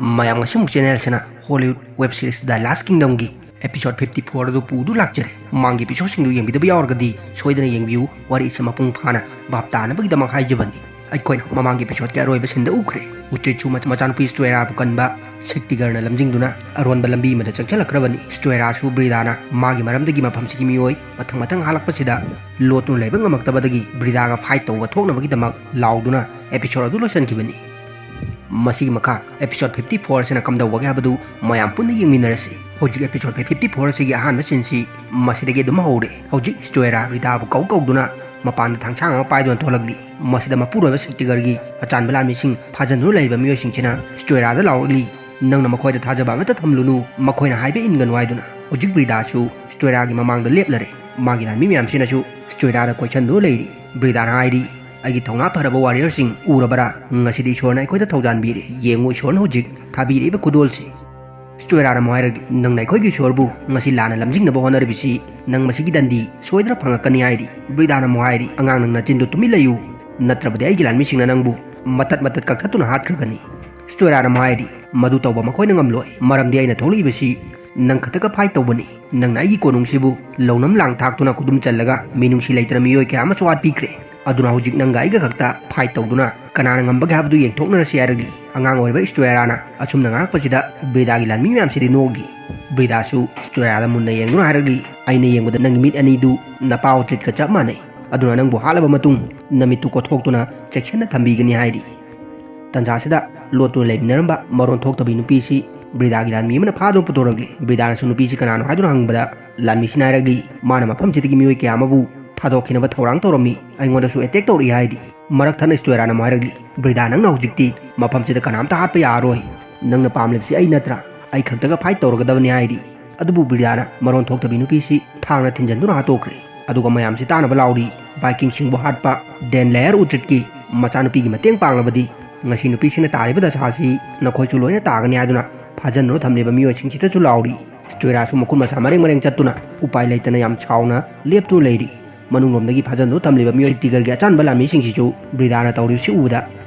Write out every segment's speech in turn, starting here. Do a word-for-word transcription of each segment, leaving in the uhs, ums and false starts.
ꯃꯌꯥꯝ, ꯉꯁꯤꯃꯨꯛ ꯆꯦꯅꯦꯜꯁꯤꯅ Hollywood web series ꯗ ꯂꯥꯁ ꯀꯤꯡꯗꯝꯒꯤ episode fifty four ꯑꯗꯨ ꯄꯨꯗꯨ ꯂꯥꯛꯆꯔꯦ꯫ ꯃꯃꯥꯡꯒꯤ ꯑꯦꯄꯤꯁꯣꯗꯁꯤꯡꯗꯨ ꯌꯦꯡꯕꯤꯗꯕ ꯌꯥꯎꯔꯒꯗꯤ ꯁꯣꯏꯗꯅ ꯌꯦꯡꯕꯤꯌꯨ, ꯋꯥꯔꯤꯁꯦ ꯃꯄꯨꯡ ꯐꯥꯅ ꯚꯥꯞ ꯇꯥꯅꯕꯒꯤꯗꯃꯛ ꯍꯥꯏꯖꯕꯅꯤ꯫ ꯑꯩꯈꯣꯏꯅ ꯃꯃꯥꯡꯒꯤ ꯑꯦꯄꯤꯁꯣꯗꯀꯤ ꯑꯔꯣꯏꯕ ꯁꯤꯟꯗ ꯎꯈ꯭ꯔꯦ꯫ ꯎꯇ꯭ꯔꯤꯠꯁꯨ ꯃꯆꯥ-, ꯃꯆꯥꯅꯨꯄꯤ ꯁ꯭ꯇꯣꯏꯔꯥꯕꯨ ꯀꯟꯕ ꯁꯛꯇꯤꯒꯔꯅ ꯂꯝꯖꯤꯡꯗꯨꯅ ꯑꯔꯣꯟꯕ ꯂꯝꯕꯤ ꯑꯃꯗ ꯆꯪꯁꯤꯜꯂꯛꯈ꯭ꯔꯕꯅꯤ꯫ ꯁ꯭ꯇꯣꯏꯔꯥꯁꯨ ꯕ꯭ꯔꯤꯗꯥꯅ ꯃꯥꯒꯤ ꯃꯔꯝꯗꯒꯤ ꯃꯐꯝꯁꯤꯒꯤ ꯃꯤꯑꯣꯏ ꯃꯊꯪ ꯃꯊꯪ ꯍꯥꯠꯂꯛꯄꯁꯤꯗ ꯂꯣꯠꯇꯨꯅ ꯂꯩꯕ ꯉꯝꯃꯛꯇꯕꯗꯒꯤ ꯕ꯭ꯔꯤꯗꯥꯒ ꯐꯥꯏꯠ ꯇꯧꯕ ꯊꯣꯛꯅꯕꯒꯤꯗꯃꯛ ꯂꯥꯎꯗꯨꯅ ꯑꯦꯄꯤꯁꯣꯗ ꯑꯗꯨ ꯂꯣꯏꯁꯤꯟꯈꯤꯕꯅꯤ꯫ ꯃꯁꯤꯒꯤ ꯃꯈꯥ ꯑꯦꯄꯤꯁꯣꯗ ꯐꯤꯐꯇꯤ ꯐꯣꯔ ꯑꯁꯤꯅ ꯀꯝꯗꯧꯕꯒꯦ ꯍꯥꯏꯕꯗꯨ ꯃꯌꯥꯝ ꯄꯨꯟꯅ ꯌꯦꯡꯃꯤꯟꯅꯔꯁꯤ꯫ ꯍꯧꯖꯤꯛ ꯑꯦꯄꯤꯁꯣꯗ ꯐꯤꯐꯇꯤ ꯐꯣꯔ ꯑꯁꯤꯒꯤ ꯑꯍꯥꯟꯕ ꯁꯤꯟꯁꯤ ꯃꯁꯤꯗꯒꯤ ꯑꯗꯨꯝ ꯍꯧꯔꯦ꯫ ꯍꯧꯖꯤꯛ ꯁ꯭ꯇꯣꯏꯔꯥ ꯕ꯭ꯔꯤꯗꯥꯕꯨ ꯀꯧ ꯀꯧꯗꯨꯅ ꯃꯄꯥꯟꯗ ꯊꯥꯡꯁꯥꯡ ꯑꯃ ꯄꯥꯏꯗꯨꯅ ꯊꯣꯛꯂꯛꯂꯤ꯫ ꯃꯁꯤꯗ ꯃꯄꯨꯔꯣꯏꯕ ꯁꯛꯇꯤꯒꯔꯒꯤ ꯑꯆꯥꯟꯕ ꯂꯥꯟꯃꯤꯁꯤꯡ ꯐꯥꯖꯤꯟꯗꯨꯅ ꯂꯩꯔꯤꯕ ꯃꯤꯑꯣꯏꯁꯤꯡꯁꯤꯅ ꯁ꯭ꯇꯣꯏꯔꯥꯗ ꯂꯥꯎꯔꯛꯂꯤ, "ꯅꯪꯅ ꯃꯈꯣꯏꯗ ꯊꯥꯖꯕ ꯑꯃꯠꯇ ꯊꯝꯂꯨꯅꯨ, ꯃꯈꯣꯏꯅ ꯍꯥꯏꯕ ꯏꯟꯒꯅꯨ" ꯍꯥꯏꯗꯨꯅ꯫ ꯍꯧꯖꯤꯛ ꯕ꯭ꯔꯤꯗꯥꯁꯨ ꯁ꯭ꯇꯣꯏꯔꯥꯒꯤ ꯃꯃꯥꯡꯗ ꯂꯦꯞꯂꯔꯦ꯫ ꯃꯥꯒꯤ ꯂꯥꯟꯃꯤ ꯃꯌꯥꯝꯁꯤꯅꯁꯨ ꯁ꯭ꯇꯣꯏꯔꯥꯗ ꯀꯣꯏꯁꯟꯗꯨꯅ ꯂꯩꯔꯤ꯫ ꯕ꯭ꯔꯤꯗꯥꯅ ꯍꯥꯏꯔꯤ, "ꯑꯩꯒꯤ ꯊꯧꯅꯥ ꯐꯔꯕ ꯋꯥꯔꯤꯌꯔꯁꯤꯡ ꯎꯔꯕꯔꯥ? ꯉꯁꯤꯗꯤ ꯏꯁꯣꯔꯅ ꯑꯩꯈꯣꯏꯗ ꯊꯧꯖꯥꯟꯕꯤꯔꯦ꯫ ꯌꯦꯡꯉꯨ, ꯏꯁꯣꯔꯅ ꯍꯧꯖꯤꯛ ꯊꯥꯕꯤꯔꯤꯕ ꯈꯨꯗꯣꯜꯁꯤ"꯫ ꯁ꯭ꯇꯣꯏꯔꯥꯅ ꯑꯃꯨꯛ ꯍꯥꯏꯔꯛꯂꯤ, "ꯅꯪꯅ ꯑꯩꯈꯣꯏꯒꯤ ꯏꯁꯣꯔꯕꯨ ꯉꯁꯤ ꯂꯥꯟꯅ ꯂꯝꯖꯤꯡꯅꯕ ꯍꯣꯠꯅꯔꯤꯕꯁꯤ ꯅꯪ ꯃꯁꯤꯒꯤ ꯗꯟꯗꯤ ꯁꯣꯏꯗꯅ ꯐꯪꯉꯛꯀꯅꯤ" ꯍꯥꯏꯔꯤ꯫ ꯕ꯭ꯔꯤꯗꯥꯅ ꯑꯃꯨꯛ ꯍꯥꯏꯔꯤ, "ꯑꯉꯥꯡ, ꯅꯪ ꯅꯆꯤꯟꯗꯨ ꯇꯨꯃꯤꯟ ꯂꯩꯌꯨ, ꯅꯠꯇ꯭ꯔꯕꯗꯤ ꯑꯩꯒꯤ ꯂꯥꯟꯃꯤꯁꯤꯡꯅ ꯅꯪꯕꯨ ꯃꯇꯠ ꯃꯇꯠ ꯀꯛꯊꯠꯇꯨꯅ ꯍꯥꯠꯈ꯭ꯔꯒꯅꯤ"꯫ ꯁ꯭ꯇꯣꯏꯔꯥꯅ ꯑꯃꯨꯛ ꯍꯥꯏꯔꯤ, "ꯃꯗꯨ ꯇꯧꯕ ꯃꯈꯣꯏꯅ ꯉꯝꯂꯣꯏ, ꯃꯔꯝꯗꯤ ꯑꯩꯅ ꯊꯣꯛꯂꯛꯏꯕꯁꯤ ꯅꯪ ꯈꯛꯇꯒ ꯐꯥꯏꯠ ꯇꯧꯕꯅꯤ꯫ ꯅꯪꯅ ꯑꯩꯒꯤ ꯀꯣꯅꯨꯡꯁꯤꯕꯨ ꯂꯧꯅꯝ ꯂꯥꯡ ꯊꯥꯛꯇꯨꯅ ꯈꯨꯗꯨꯝ ꯆꯜꯂꯒ ꯃꯤꯅꯨꯡꯁꯤ ꯂꯩꯇꯅ ꯃꯤꯑꯣꯏ ꯀꯌꯥ ꯑꯃꯁꯨ ꯍꯥꯠꯄꯤꯈ꯭ꯔꯦ꯫ ꯑꯗꯨꯅ ꯍꯧꯖꯤꯛ ꯅꯪꯒ ꯑꯩꯒ ꯈꯛꯇ ꯐꯥꯏꯠ ꯇꯧꯗꯨꯅ ꯀꯅꯥꯅ ꯉꯝꯕꯒꯦ ꯍꯥꯏꯕꯗꯨ ꯌꯦꯡꯊꯣꯛꯅꯔꯁꯤ" ꯍꯥꯏꯔꯛꯂꯤ꯫ ꯑꯉꯥꯡ ꯑꯣꯏꯔꯤꯕ ꯁ꯭ꯇꯣꯌꯥꯔꯥꯅ ꯑꯁꯨꯝꯅ ꯉꯥꯡꯉꯛꯄꯁꯤꯗ ꯕ꯭ꯔꯤꯗꯥꯒꯤ ꯂꯥꯟꯃꯤ ꯃꯌꯥꯝꯁꯤꯗꯤ ꯅꯣꯛꯂꯤ꯫ ꯕ꯭ꯔꯤꯗꯥꯁꯨ ꯁ꯭ꯇꯣꯌꯥꯔꯥꯗ ꯃꯨꯟꯅ ꯌꯦꯡꯗꯨꯅ ꯍꯥꯏꯔꯛꯂꯤ, "ꯑꯩꯅ ꯌꯦꯡꯕꯗ ꯅꯪꯒꯤ ꯃꯤꯠ ꯑꯅꯤꯗꯨ ꯅꯄꯥ ꯎꯇ꯭ꯔꯤꯠꯀ ꯆꯞ ꯃꯥꯟꯅꯩ꯫ ꯑꯗꯨꯅ ꯅꯪꯕꯨ ꯍꯥꯠꯂꯕ ꯃꯇꯨꯡ ꯅꯃꯤꯠꯇꯨ ꯀꯣꯠꯊꯣꯛꯇꯨꯅ ꯆꯦꯛꯁꯤꯟꯅ ꯊꯝꯕꯤꯒꯅꯤ" ꯍꯥꯏꯔꯤ꯫ ꯇꯟꯖꯥꯁꯤꯗ ꯂꯣꯠꯇꯨꯅ ꯂꯩꯃꯤꯟꯅꯔꯝꯕ ꯃꯔꯣꯟ ꯊꯣꯛꯇꯕꯤ ꯅꯨꯄꯤꯁꯤ ꯕ꯭ꯔꯤꯗꯥꯒꯤ ꯂꯥꯟꯃꯤ ꯑꯃꯅ ꯐꯥꯗꯨꯅ ꯄꯨꯊꯣꯔꯛꯂꯤ꯫ ꯕ꯭ꯔꯤꯗꯥꯅꯁꯨ ꯅꯨꯄꯤꯁꯤ ꯀꯅꯥꯅꯣ ꯍꯥꯏꯗꯨꯅ ꯍꯪꯕꯗ, ꯂꯥꯟꯃꯤꯁꯤꯅ ꯍꯥꯏꯔꯛꯂꯤ, "ꯃꯥꯅ ꯃꯐꯝꯁꯤꯗꯒꯤ ꯃꯤꯑꯣꯏ ꯀꯌꯥ ꯑꯃꯕꯨ ꯊꯥꯗꯣꯛꯈꯤꯅꯕ ꯊꯧꯔꯥꯡ ꯇꯧꯔꯝꯃꯤ, ꯑꯩꯉꯣꯟꯗꯁꯨ ꯑꯦꯇꯦꯛ ꯇꯧꯔꯛꯏ" ꯍꯥꯏꯔꯤ꯫ ꯃꯔꯛ ꯊꯠꯅ ꯁ꯭ꯇꯣꯌꯔꯥꯅ ꯑꯃꯨꯛ ꯍꯥꯏꯔꯛꯂꯤ, "ꯕ꯭ꯔꯤꯗꯥ, ꯅꯪꯅ ꯍꯧꯖꯤꯛꯇꯤ ꯃꯐꯝꯁꯤꯗ ꯀꯅꯥꯝꯇ ꯍꯥꯠꯄ ꯌꯥꯔꯔꯣꯏ꯫ ꯅꯪꯅ ꯄꯥꯝꯂꯤꯕꯁꯤ ꯑꯩ ꯅꯠꯇ꯭ꯔꯥ? ꯑꯩ ꯈꯛꯇꯒ ꯐꯥꯏꯠ ꯇꯧꯔꯒꯗꯕꯅꯤ" ꯍꯥꯏꯔꯤ꯫ ꯑꯗꯨꯕꯨ ꯕ꯭ꯔꯤꯗꯥꯅ ꯃꯔꯣꯟ ꯊꯣꯛꯇꯕꯤ ꯅꯨꯄꯤꯁꯤ ꯊꯥꯡꯅ ꯊꯤꯟꯖꯟꯗꯨꯅ ꯍꯥꯠꯇꯣꯛꯈ꯭ꯔꯦ꯫ ꯑꯗꯨꯒ ꯃꯌꯥꯝꯁꯤ ꯇꯥꯅꯕ ꯂꯥꯎꯔꯤ, "ꯚꯥꯏꯀꯤꯡꯁꯤꯡꯕꯨ ꯍꯥꯠꯄ ꯗꯦꯟ ꯂꯦꯌꯔ ꯎꯇ꯭ꯔꯤꯠꯀꯤ ꯃꯆꯥꯅꯨꯄꯤꯒꯤ ꯃꯇꯦꯡ ꯄꯥꯡꯂꯕꯗꯤ ꯉꯁꯤ ꯅꯨꯄꯤꯁꯤꯅ ꯇꯥꯔꯤꯕ ꯗꯁꯥꯁꯤ ꯅꯈꯣꯏꯁꯨ ꯂꯣꯏꯅ ꯇꯥꯒꯅꯤ" ꯍꯥꯏꯗꯨꯅ ꯐꯥꯖꯟꯗꯨꯅ ꯊꯝꯂꯤꯕ ꯃꯤꯑꯣꯏꯁꯤꯡꯁꯤꯗꯁꯨ ꯂꯥꯎꯔꯤ꯫ ꯁ꯭ꯇꯣꯏꯔꯥꯁꯨ ꯃꯈꯨꯠ ꯃꯁꯥ ꯃꯔꯦꯡ ꯃꯔꯦꯡ ꯆꯠꯇꯨꯅ ꯎꯄꯥꯏ ꯂꯩꯇꯅ ꯌꯥꯝ ꯁꯥꯎꯅ ꯂꯦꯞꯇꯨꯅ ꯂꯩꯔꯤ꯫ ꯃꯅꯨꯡꯂꯣꯝꯗꯒꯤ ꯐꯥꯖꯟꯗꯨꯅ ꯊꯝꯂꯤꯕ ꯃꯤꯑꯣꯏ ꯇꯤꯒꯔꯒꯤ ꯑꯆꯥꯟꯕ ꯂꯥꯟꯃꯤꯁꯤꯡꯁꯤꯁꯨ ꯕ꯭ꯔꯤꯗꯥꯅ ꯇꯧꯔꯤꯕꯁꯤ ꯎꯕꯗ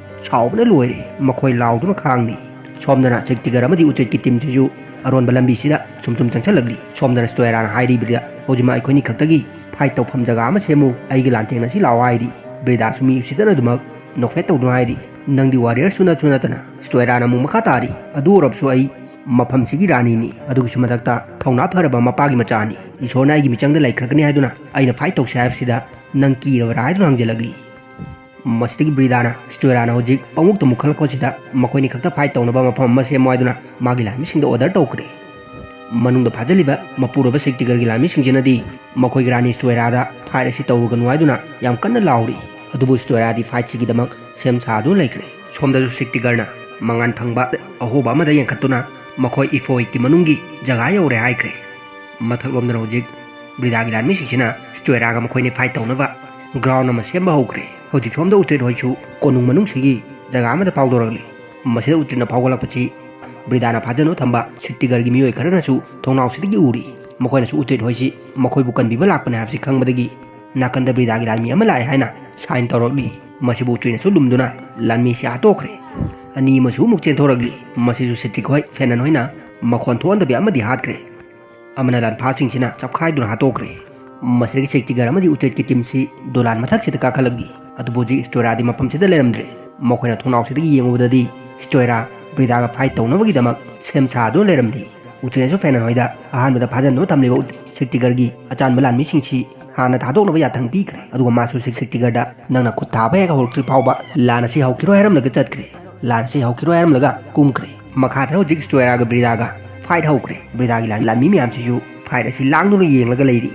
ꯁꯥꯎꯕꯅ ꯂꯣꯏꯔꯦ꯫ ꯃꯈꯣꯏ ꯂꯥꯎꯗꯨꯅ ꯈꯥꯡꯂꯤ꯫ ꯁꯣꯝꯗꯅ ꯁꯤꯛꯇꯤꯒꯔ ꯑꯃꯗꯤ ꯎꯆꯦꯠꯀꯤ ꯇꯤꯝꯁꯤꯁꯨ ꯑꯔꯣꯟꯕ ꯂꯝꯕꯤꯁꯤꯗ ꯁꯨꯝ ꯁꯨꯝ ꯆꯪꯁꯤꯜꯂꯛꯂꯤ꯫ ꯁꯣꯝꯗꯅ ꯁ꯭ꯇꯣꯏꯔꯥꯅ ꯍꯥꯏꯔꯤ, "ꯕ꯭ꯔꯤꯗꯥ, ꯍꯧꯖꯤꯛꯃꯛ ꯑꯩꯈꯣꯏꯅꯤ ꯈꯛꯇꯒꯤ ꯐꯥꯏꯠ ꯇꯧꯐꯝ ꯖꯒꯥ ꯑꯃ ꯁꯦꯝꯃꯨ, ꯑꯩꯒꯤ ꯂꯥꯟꯊꯦꯡꯅꯁꯤ ꯂꯥꯛꯑꯣ" ꯍꯥꯏꯔꯤ꯫ ꯕ꯭ꯔꯤꯗꯥꯁꯨ ꯃꯤ ꯎꯁꯤꯠꯇꯅ ꯑꯗꯨꯃꯛ ꯅꯣꯛꯐꯦꯠ ꯇꯧꯗꯨꯅ ꯍꯥꯏꯔꯤ, "ꯅꯪꯗꯤ ꯋꯥꯔꯤꯌꯔꯁꯨ ꯅꯠꯁꯨ ꯅꯠꯇꯅ ꯁ꯭ꯇꯣꯏꯔꯥꯅ ꯑꯃꯨꯛ ꯃꯈꯥ ꯇꯥꯔꯤ, ꯑꯗꯨ ꯑꯣꯏꯔꯕꯁꯨ ꯑꯩ ꯃꯐꯝꯁꯤꯒꯤ ꯔꯥꯅꯤꯅꯤ, ꯑꯗꯨꯒꯤꯁꯨ ꯃꯊꯛꯇ ꯊꯧꯅꯥ ꯐꯔꯕ ꯃꯄꯥꯒꯤ ꯃꯆꯥꯅꯤ꯫ ꯏꯁꯣꯔꯅ ꯑꯩꯒꯤ ꯃꯤꯆꯪꯗ ꯂꯩꯈ꯭ꯔꯒꯅꯤ ꯍꯥꯏꯗꯨꯅ ꯑꯩꯅ ꯐꯥꯏꯠ ꯇꯧꯁꯤ ꯍꯥꯏꯕꯁꯤꯗ ꯅꯪ ꯀꯤꯔꯕ꯭ꯔꯥ?" ꯍꯥꯏꯗꯨꯅ ꯍꯪꯖꯜꯂꯛꯂꯤ꯫ ꯃꯁꯤꯗꯒꯤ ꯕ꯭ꯔꯤꯗꯥꯅ ꯁ꯭ꯇꯣꯏꯔꯥꯅ ꯍꯧꯖꯤꯛ ꯄꯪꯃꯨꯛꯇ ꯃꯨꯛꯈꯠꯂꯛꯄꯁꯤꯗ ꯃꯈꯣꯏꯅꯤ ꯈꯛꯇ ꯐꯥꯏꯠ ꯇꯧꯅꯕ ꯃꯐꯝ ꯑꯃ ꯁꯦꯝꯃꯨ ꯍꯥꯏꯗꯨꯅ ꯃꯥꯒꯤ ꯂꯥꯟꯃꯤꯁꯤꯡꯗ ꯑꯣꯔꯗꯔ ꯇꯧꯈ꯭ꯔꯦ꯫ ꯃꯅꯨꯡꯗ ꯐꯥꯖꯤꯜꯂꯤꯕ ꯃꯄꯨꯔꯣꯏꯕ ꯁꯤꯛꯇꯤꯒꯔꯒꯤ ꯂꯥꯟꯃꯤꯁꯤꯡꯁꯤꯅꯗꯤ ꯃꯈꯣꯏꯒꯤ ꯔꯥꯅꯤ ꯁ꯭ꯇꯣꯏꯔꯥꯗ ꯐꯥꯏꯠ ꯑꯁꯤ ꯇꯧꯔꯨꯒꯅꯨ ꯍꯥꯏꯗꯨꯅ ꯌꯥꯝ ꯀꯟꯅ ꯂꯥꯎꯔꯤ꯫ ꯑꯗꯨꯕꯨ ꯁ꯭ꯇꯣꯏꯔꯥꯗꯤ ꯐꯥꯏꯠꯁꯤꯒꯤꯗꯃꯛ ꯁꯦꯝ ꯁꯥꯗꯨꯅ ꯂꯩꯈ꯭ꯔꯦ꯫ ꯁꯣꯝꯗꯁꯨ ꯁꯤꯛꯇꯤꯒꯔꯅ ꯃꯉꯥꯟ ꯐꯪꯕ ꯑꯍꯣꯕ ꯑꯃꯗ ꯌꯦꯡꯈꯠꯇꯨꯅ ꯃꯈꯣꯏ ꯏꯐꯣꯏꯠꯀꯤ ꯃꯅꯨꯡꯒꯤ ꯖꯒꯥ ꯌꯧꯔꯦ ꯍꯥꯏꯈ꯭ꯔꯦ꯫ ꯃꯊꯛꯂꯣꯝꯗꯅ ꯍꯧꯖꯤꯛ ꯕ꯭ꯔꯤꯗꯥꯒꯤ ꯂꯥꯟꯃꯤꯁꯤꯡꯁꯤꯅ ꯁ꯭ꯇꯣꯏꯔꯥꯒ ꯃꯈꯣꯏꯅꯤ ꯐꯥꯏꯠ ꯇꯧꯅꯕ ꯒ꯭ꯔꯥꯎꯟ ꯑꯃ ꯁꯦꯝꯕ ꯍꯧꯈ꯭ꯔꯦ꯫ ꯍꯧꯖꯤꯛ ꯁꯣꯝꯗ ꯎꯆꯦꯠ ꯍꯣꯏꯁꯨ ꯀꯣꯅꯨꯡ ꯃꯅꯨꯡꯁꯤꯒꯤ ꯖꯒꯥ ꯑꯃꯗ ꯐꯥꯎꯗꯣꯔꯛꯂꯤ꯫ ꯃꯁꯤꯗ ꯎꯆꯦꯠꯅ ꯐꯥꯎꯒꯠꯂꯛꯄꯁꯤ ꯕ꯭ꯔꯤꯗꯥꯅ ꯐꯥꯖꯅ ꯊꯝꯕ ꯁꯤꯛꯇꯤꯒꯔꯒꯤ ꯃꯤꯑꯣꯏ ꯈꯔꯅꯁꯨ ꯊꯣꯡꯅꯥꯎꯁꯤꯗꯒꯤ ꯎꯔꯤ꯫ ꯃꯈꯣꯏꯅꯁꯨ ꯎꯆꯦꯠ ꯍꯣꯏꯁꯤ ꯃꯈꯣꯏꯕꯨ ꯀꯟꯕꯤꯕ ꯂꯥꯛꯄꯅꯦ ꯍꯥꯏꯕꯁꯤ ꯈꯪꯕꯗꯒꯤ ꯅꯥꯀꯟꯗ ꯕ꯭ꯔꯤꯗꯥꯒꯤ ꯂꯥꯟꯃꯤ ꯑꯃ ꯂꯥꯛꯑꯦ ꯍꯥꯏꯅ ꯁꯥꯏꯟ ꯇꯧꯔꯛꯂꯤ꯫ ꯃꯁꯤꯕꯨ ꯎꯆꯦꯠꯅꯁꯨ ꯂꯨꯝꯗꯨꯅ ꯂꯥꯟꯃꯤꯁꯤ ꯍꯥꯠꯇꯣꯛꯈ꯭ꯔꯦ꯫ ꯑꯅꯤ ꯑꯃꯁꯨ ꯑꯃꯨꯛ ꯆꯦꯟꯊꯣꯔꯛꯂꯤ꯫ ꯃꯁꯤꯁꯨ ꯁꯤꯇꯤꯛ ꯍꯣꯏ ꯐꯦꯅꯟ ꯍꯣꯏꯅ ꯃꯈꯣꯟ ꯊꯣꯛꯍꯟꯗꯕꯤ ꯑꯃꯗꯤ ꯍꯥꯠꯈ꯭ꯔꯦ꯫ ꯑꯃꯅ ꯂꯥꯟꯐꯥꯁꯤꯡꯁꯤꯅ ꯆꯞꯈꯥꯏꯗꯨꯅ ꯍꯥꯠꯇꯣꯛꯈ꯭ꯔꯦ꯫ ꯃꯁꯤꯗꯒꯤ ꯁꯤꯛꯇꯤꯒꯔ ꯑꯃꯗꯤ ꯎꯆꯦꯠꯀꯤ ꯇꯤꯝꯁꯤ ꯗꯣꯂꯥꯟ ꯃꯊꯛꯁꯤꯗ ꯀꯥꯈꯠꯂꯛꯂꯤ꯫ ꯑꯗꯨꯕꯨ ꯍꯧꯖꯤꯛ ꯁ꯭ꯇꯣꯏꯔꯥꯗꯤ ꯃꯐꯝꯁꯤꯗ ꯂꯩꯔꯝꯗ꯭ꯔꯦ꯫ ꯃꯈꯣꯏꯅ ꯊꯣꯡꯅꯥꯎꯁꯤꯗꯒꯤ ꯌꯦꯡꯉꯨꯕꯗꯗꯤ ꯁ꯭ꯇꯣꯏꯔꯥ ꯕ꯭ꯔꯤꯗꯥꯒ ꯐꯥꯏꯠ ꯇꯧꯅꯕꯒꯤꯗꯃꯛ ꯁꯦꯝ ꯁꯥꯗꯨꯅ ꯂꯩꯔꯝꯂꯤ꯫ ꯎꯆꯦꯠꯅꯁꯨ ꯐꯦꯅꯟ ꯍꯣꯏꯗ ꯑꯍꯥꯟꯕꯗ ꯐꯥꯖꯟꯗꯨꯅ ꯊꯝꯂꯤꯕ ꯁꯤꯛꯇꯤꯒꯔꯒꯤ ꯑꯆꯥꯟꯕ ꯂꯥꯟꯃꯤꯁꯤꯡꯁꯤ ꯍꯥꯟꯅ ꯊꯥꯗꯣꯛꯅꯕ ꯌꯥꯊꯪ ꯄꯤꯈ꯭ꯔꯦ꯫ ꯑꯗꯨꯒ ꯃꯥꯁꯨ ꯁꯤꯛ-, ꯁꯤꯛꯇꯤꯒꯔꯗ, "ꯅꯪꯅ ꯈꯨꯠ ꯊꯥꯕ ꯍꯦꯛ ꯍꯧꯔꯛꯇ꯭ꯔꯤ ꯐꯥꯎꯕ ꯂꯥꯟ ꯑꯁꯤ ꯍꯧꯈꯤꯔꯣꯏ" ꯍꯥꯏꯔꯝꯂꯒ ꯆꯠꯈ꯭ꯔꯦ꯫ ꯂꯥꯟ ꯑꯁꯤ ꯍꯧꯈꯤꯔꯣꯏ ꯍꯥꯏꯔꯝꯂꯒ ꯀꯨꯝꯈ꯭ꯔꯦ꯫ ꯃꯈꯥꯗ ꯍꯧꯖꯤꯛ ꯁ꯭ꯇꯣꯏꯔꯥꯒ ꯕ꯭ꯔꯤꯗꯥꯒ ꯐꯥꯏꯠ ꯍꯧꯈ꯭ꯔꯦ꯫ ꯕ꯭ꯔꯤꯗꯥꯒꯤ ꯂꯥꯟ-, ꯂꯥꯟꯃꯤ ꯃꯌꯥꯝꯁꯤꯁꯨ ꯐꯥꯏꯠ ꯑꯁꯤ ꯂꯥꯡꯗꯨꯅ ꯌꯦꯡꯂꯒ ꯂꯩꯔꯤ꯫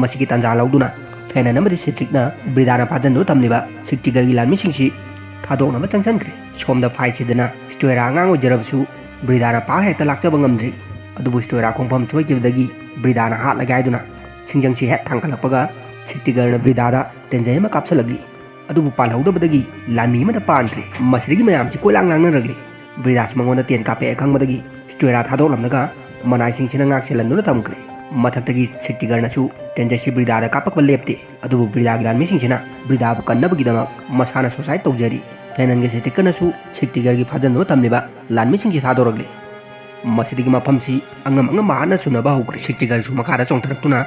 ꯃꯁꯤꯒꯤ ꯇꯥꯟꯖꯥ ꯂꯧꯗꯨꯅ ꯐꯦꯅꯟ ꯑꯃꯗꯤ ꯁꯤꯇ꯭ꯔꯤꯛꯅ ꯕ꯭ꯔꯤꯗꯥꯅ ꯐꯥꯖꯟꯗꯨꯅ ꯊꯝꯂꯤꯕ ꯁꯤꯛꯇꯤꯒꯔꯒꯤ ꯂꯥꯟꯃꯤꯁꯤꯡꯁꯤ ꯊꯥꯗꯣꯛꯅꯕ ꯆꯪꯁꯤꯟꯈ꯭ꯔꯦ꯫ ꯁꯣꯝꯗ ꯐꯥꯏꯠꯁꯤꯗꯅ ꯁ꯭ꯇꯣꯏꯔꯥ ꯑꯉꯥꯡ ꯑꯣꯏꯖꯔꯕꯁꯨ ꯕ꯭ꯔꯤꯗꯥꯅ ꯄꯥꯛ ꯍꯦꯛꯇ ꯂꯥꯛꯆꯕ ꯉꯝꯗ꯭ꯔꯤ꯫ ꯑꯗꯨꯕꯨ ꯁ꯭ꯇꯣꯏꯔꯥ ꯈꯣꯡꯐꯝ ꯁꯣꯏꯈꯤꯕꯗꯒꯤ ꯕ꯭ꯔꯤꯗꯥꯅ ꯍꯥꯠꯂꯒꯦ ꯍꯥꯏꯗꯨꯅ ꯁꯤꯡꯖꯪꯁꯤ ꯍꯦꯛ ꯊꯥꯡꯒꯠꯂꯛꯄꯒ ꯁꯤꯛꯇꯤꯒꯔꯅ ꯕ꯭ꯔꯤꯗꯥꯗ ꯇꯦꯟꯖꯩ ꯑꯃ ꯀꯥꯞꯁꯤꯜꯂꯛꯂꯤ꯫ ꯑꯗꯨꯕꯨ ꯄꯥꯜꯍꯧꯗꯕꯗꯒꯤ ꯂꯥꯟꯃꯤ ꯑꯃꯗ ꯄꯥꯟꯈ꯭ꯔꯦ꯫ ꯃꯁꯤꯗꯒꯤ ꯃꯌꯥꯝꯁꯤ ꯀꯣꯏꯂꯥꯡ ꯂꯥꯡꯅꯔꯛꯂꯤ꯫ ꯕ꯭ꯔꯤꯗꯥꯁꯨ ꯃꯉꯣꯟꯗ ꯇꯦꯟ ꯀꯥꯞꯄꯛꯑꯦ ꯈꯪꯕꯗꯒꯤ ꯁ꯭ꯇꯣꯏꯔꯥ ꯊꯥꯗꯣꯛꯂꯝꯂꯒ ꯃꯅꯥꯏꯁꯤꯡꯁꯤꯅ ꯉꯥꯛ ꯁꯦꯜꯍꯟꯗꯨꯅ ꯊꯝꯈ꯭ꯔꯦ꯫ ꯃꯊꯛꯇꯒꯤ ꯁꯤꯛꯇꯤꯒꯔꯅꯁꯨ ꯇꯦꯟꯖꯩꯁꯤ ꯕ꯭ꯔꯤꯗꯥꯗ ꯀꯥꯞꯄꯛꯄ ꯂꯦꯞꯇꯦ꯫ ꯑꯗꯨꯕꯨ ꯕ꯭ꯔꯤꯗꯥꯒꯤ ꯂꯥꯟꯃꯤꯁꯤꯡꯁꯤꯅ ꯕ꯭ꯔꯤꯗꯥꯕꯨ ꯀꯟꯅꯕꯒꯤꯗꯃꯛ ꯃꯁꯥꯅ ꯁꯨꯁꯥꯏꯗ ꯇꯧꯖꯔꯤ꯫ ꯐꯦꯅꯟꯒ ꯁꯤꯇꯤꯛꯀꯅꯁꯨ ꯁꯤꯛꯇꯤꯒꯔꯒꯤ ꯐꯥꯖꯤꯟꯗꯨꯅ ꯊꯝꯂꯤꯕ ꯂꯥꯟꯃꯤꯁꯤꯡꯁꯤ ꯊꯥꯗꯣꯔꯛꯂꯤ꯫ ꯃꯁꯤꯗꯒꯤ ꯃꯐꯝꯁꯤ ꯑꯉꯝ ꯑꯉꯝꯕ ꯍꯥꯠꯅ ꯁꯨꯅꯕ ꯍꯧꯈ꯭ꯔꯦ꯫ ꯁꯤꯛꯇꯤꯒꯔꯁꯨ ꯃꯈꯥꯗ ꯆꯣꯡꯊꯔꯛꯇꯨꯅ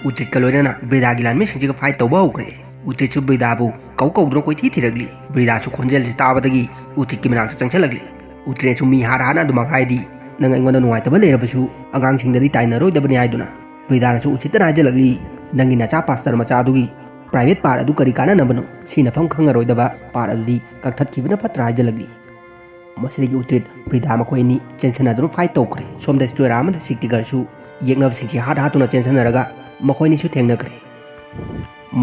ꯎꯇ꯭ꯔꯤꯠꯀ ꯂꯣꯏꯅꯅ ꯕ꯭ꯔꯤꯗꯥꯒꯤ ꯂꯥꯟꯃꯤꯁꯤꯡꯁꯤꯒ ꯐꯥꯏꯠ ꯇꯧꯕ ꯍꯧꯈ꯭ꯔꯦ꯫ ꯎꯇ꯭ꯔꯤꯠꯁꯨ ꯕ꯭ꯔꯤꯗꯥꯕꯨ ꯀꯧ ꯀꯧꯗꯨꯅ ꯀꯣꯏꯊꯤ ꯊꯤꯔꯛꯂꯤ꯫ ꯕ꯭ꯔꯤꯗꯥꯁꯨ ꯈꯣꯟꯖꯦꯜꯁꯤ ꯇꯥꯕꯗꯒꯤ ꯎꯇ꯭ꯔꯤꯠꯀꯤ ꯃꯅꯥꯛꯇ ꯆꯪꯁꯤꯜꯂꯛꯂꯤ꯫ ꯎꯇ꯭ꯔꯤꯠꯁꯨ ꯃꯤ ꯍꯥꯠ ꯍꯥꯠꯅ ꯑꯗꯨꯃꯛ ꯍꯥꯏꯔꯗꯤ ꯅꯪ ꯑꯩꯉꯣꯟꯗ ꯅꯨꯡꯉꯥꯏꯇꯕ ꯂꯩꯔꯕꯁꯨ ꯑꯉꯥꯡꯁꯤꯡꯗꯗꯤ ꯇꯥꯏꯅꯔꯣꯏꯗꯕꯅꯤ ꯍꯥꯏꯗꯨꯅ꯫ ꯕ꯭ꯔꯤꯗꯥꯅꯁꯨ ꯎꯁꯤꯠꯇꯅ ꯍꯥꯏꯖꯜꯂꯛꯂꯤ, "ꯅꯪꯒꯤ ꯅꯆꯥ ꯄꯥꯁꯇꯔ ꯃꯆꯥꯗꯨꯒꯤ ꯄ꯭ꯔꯥꯏꯚꯦꯠ ꯄꯥꯔꯠ ꯑꯗꯨ ꯀꯔꯤ ꯀꯥꯟꯅꯅꯕꯅꯣ? ꯁꯤꯅꯐꯝ ꯈꯪꯉꯔꯣꯏꯗꯕ ꯄꯥꯔꯠ ꯑꯗꯨꯗꯤ ꯀꯛꯊꯠꯈꯤꯕꯅ ꯐꯠꯇ꯭ꯔꯥ?" ꯍꯥꯏꯖꯜꯂꯛꯂꯤ꯫ ꯃꯁꯤꯗꯒꯤ ꯎꯇ꯭ꯔꯤꯠ ꯕ꯭ꯔꯤꯗꯥ ꯃꯈꯣꯏ ꯑꯅꯤ ꯆꯦꯟꯁꯟꯅꯗꯨꯅ ꯐꯥꯏꯠ ꯇꯧꯈ꯭ꯔꯦ꯫ ꯁꯣꯝꯗ ꯁ꯭ꯇꯣꯏꯔꯥ ꯑꯃꯗꯤ ꯁꯤꯛꯇꯤꯒꯔꯁꯨ ꯌꯦꯛꯅꯕꯁꯤꯡꯁꯤ ꯍꯥꯠ ꯍꯥꯠꯇꯨꯅ ꯆꯦꯟꯁꯟꯅꯔꯒ ꯃꯈꯣꯏ ꯑꯅꯤꯁꯨ ꯊꯦꯡꯅꯈ꯭ꯔꯦ꯫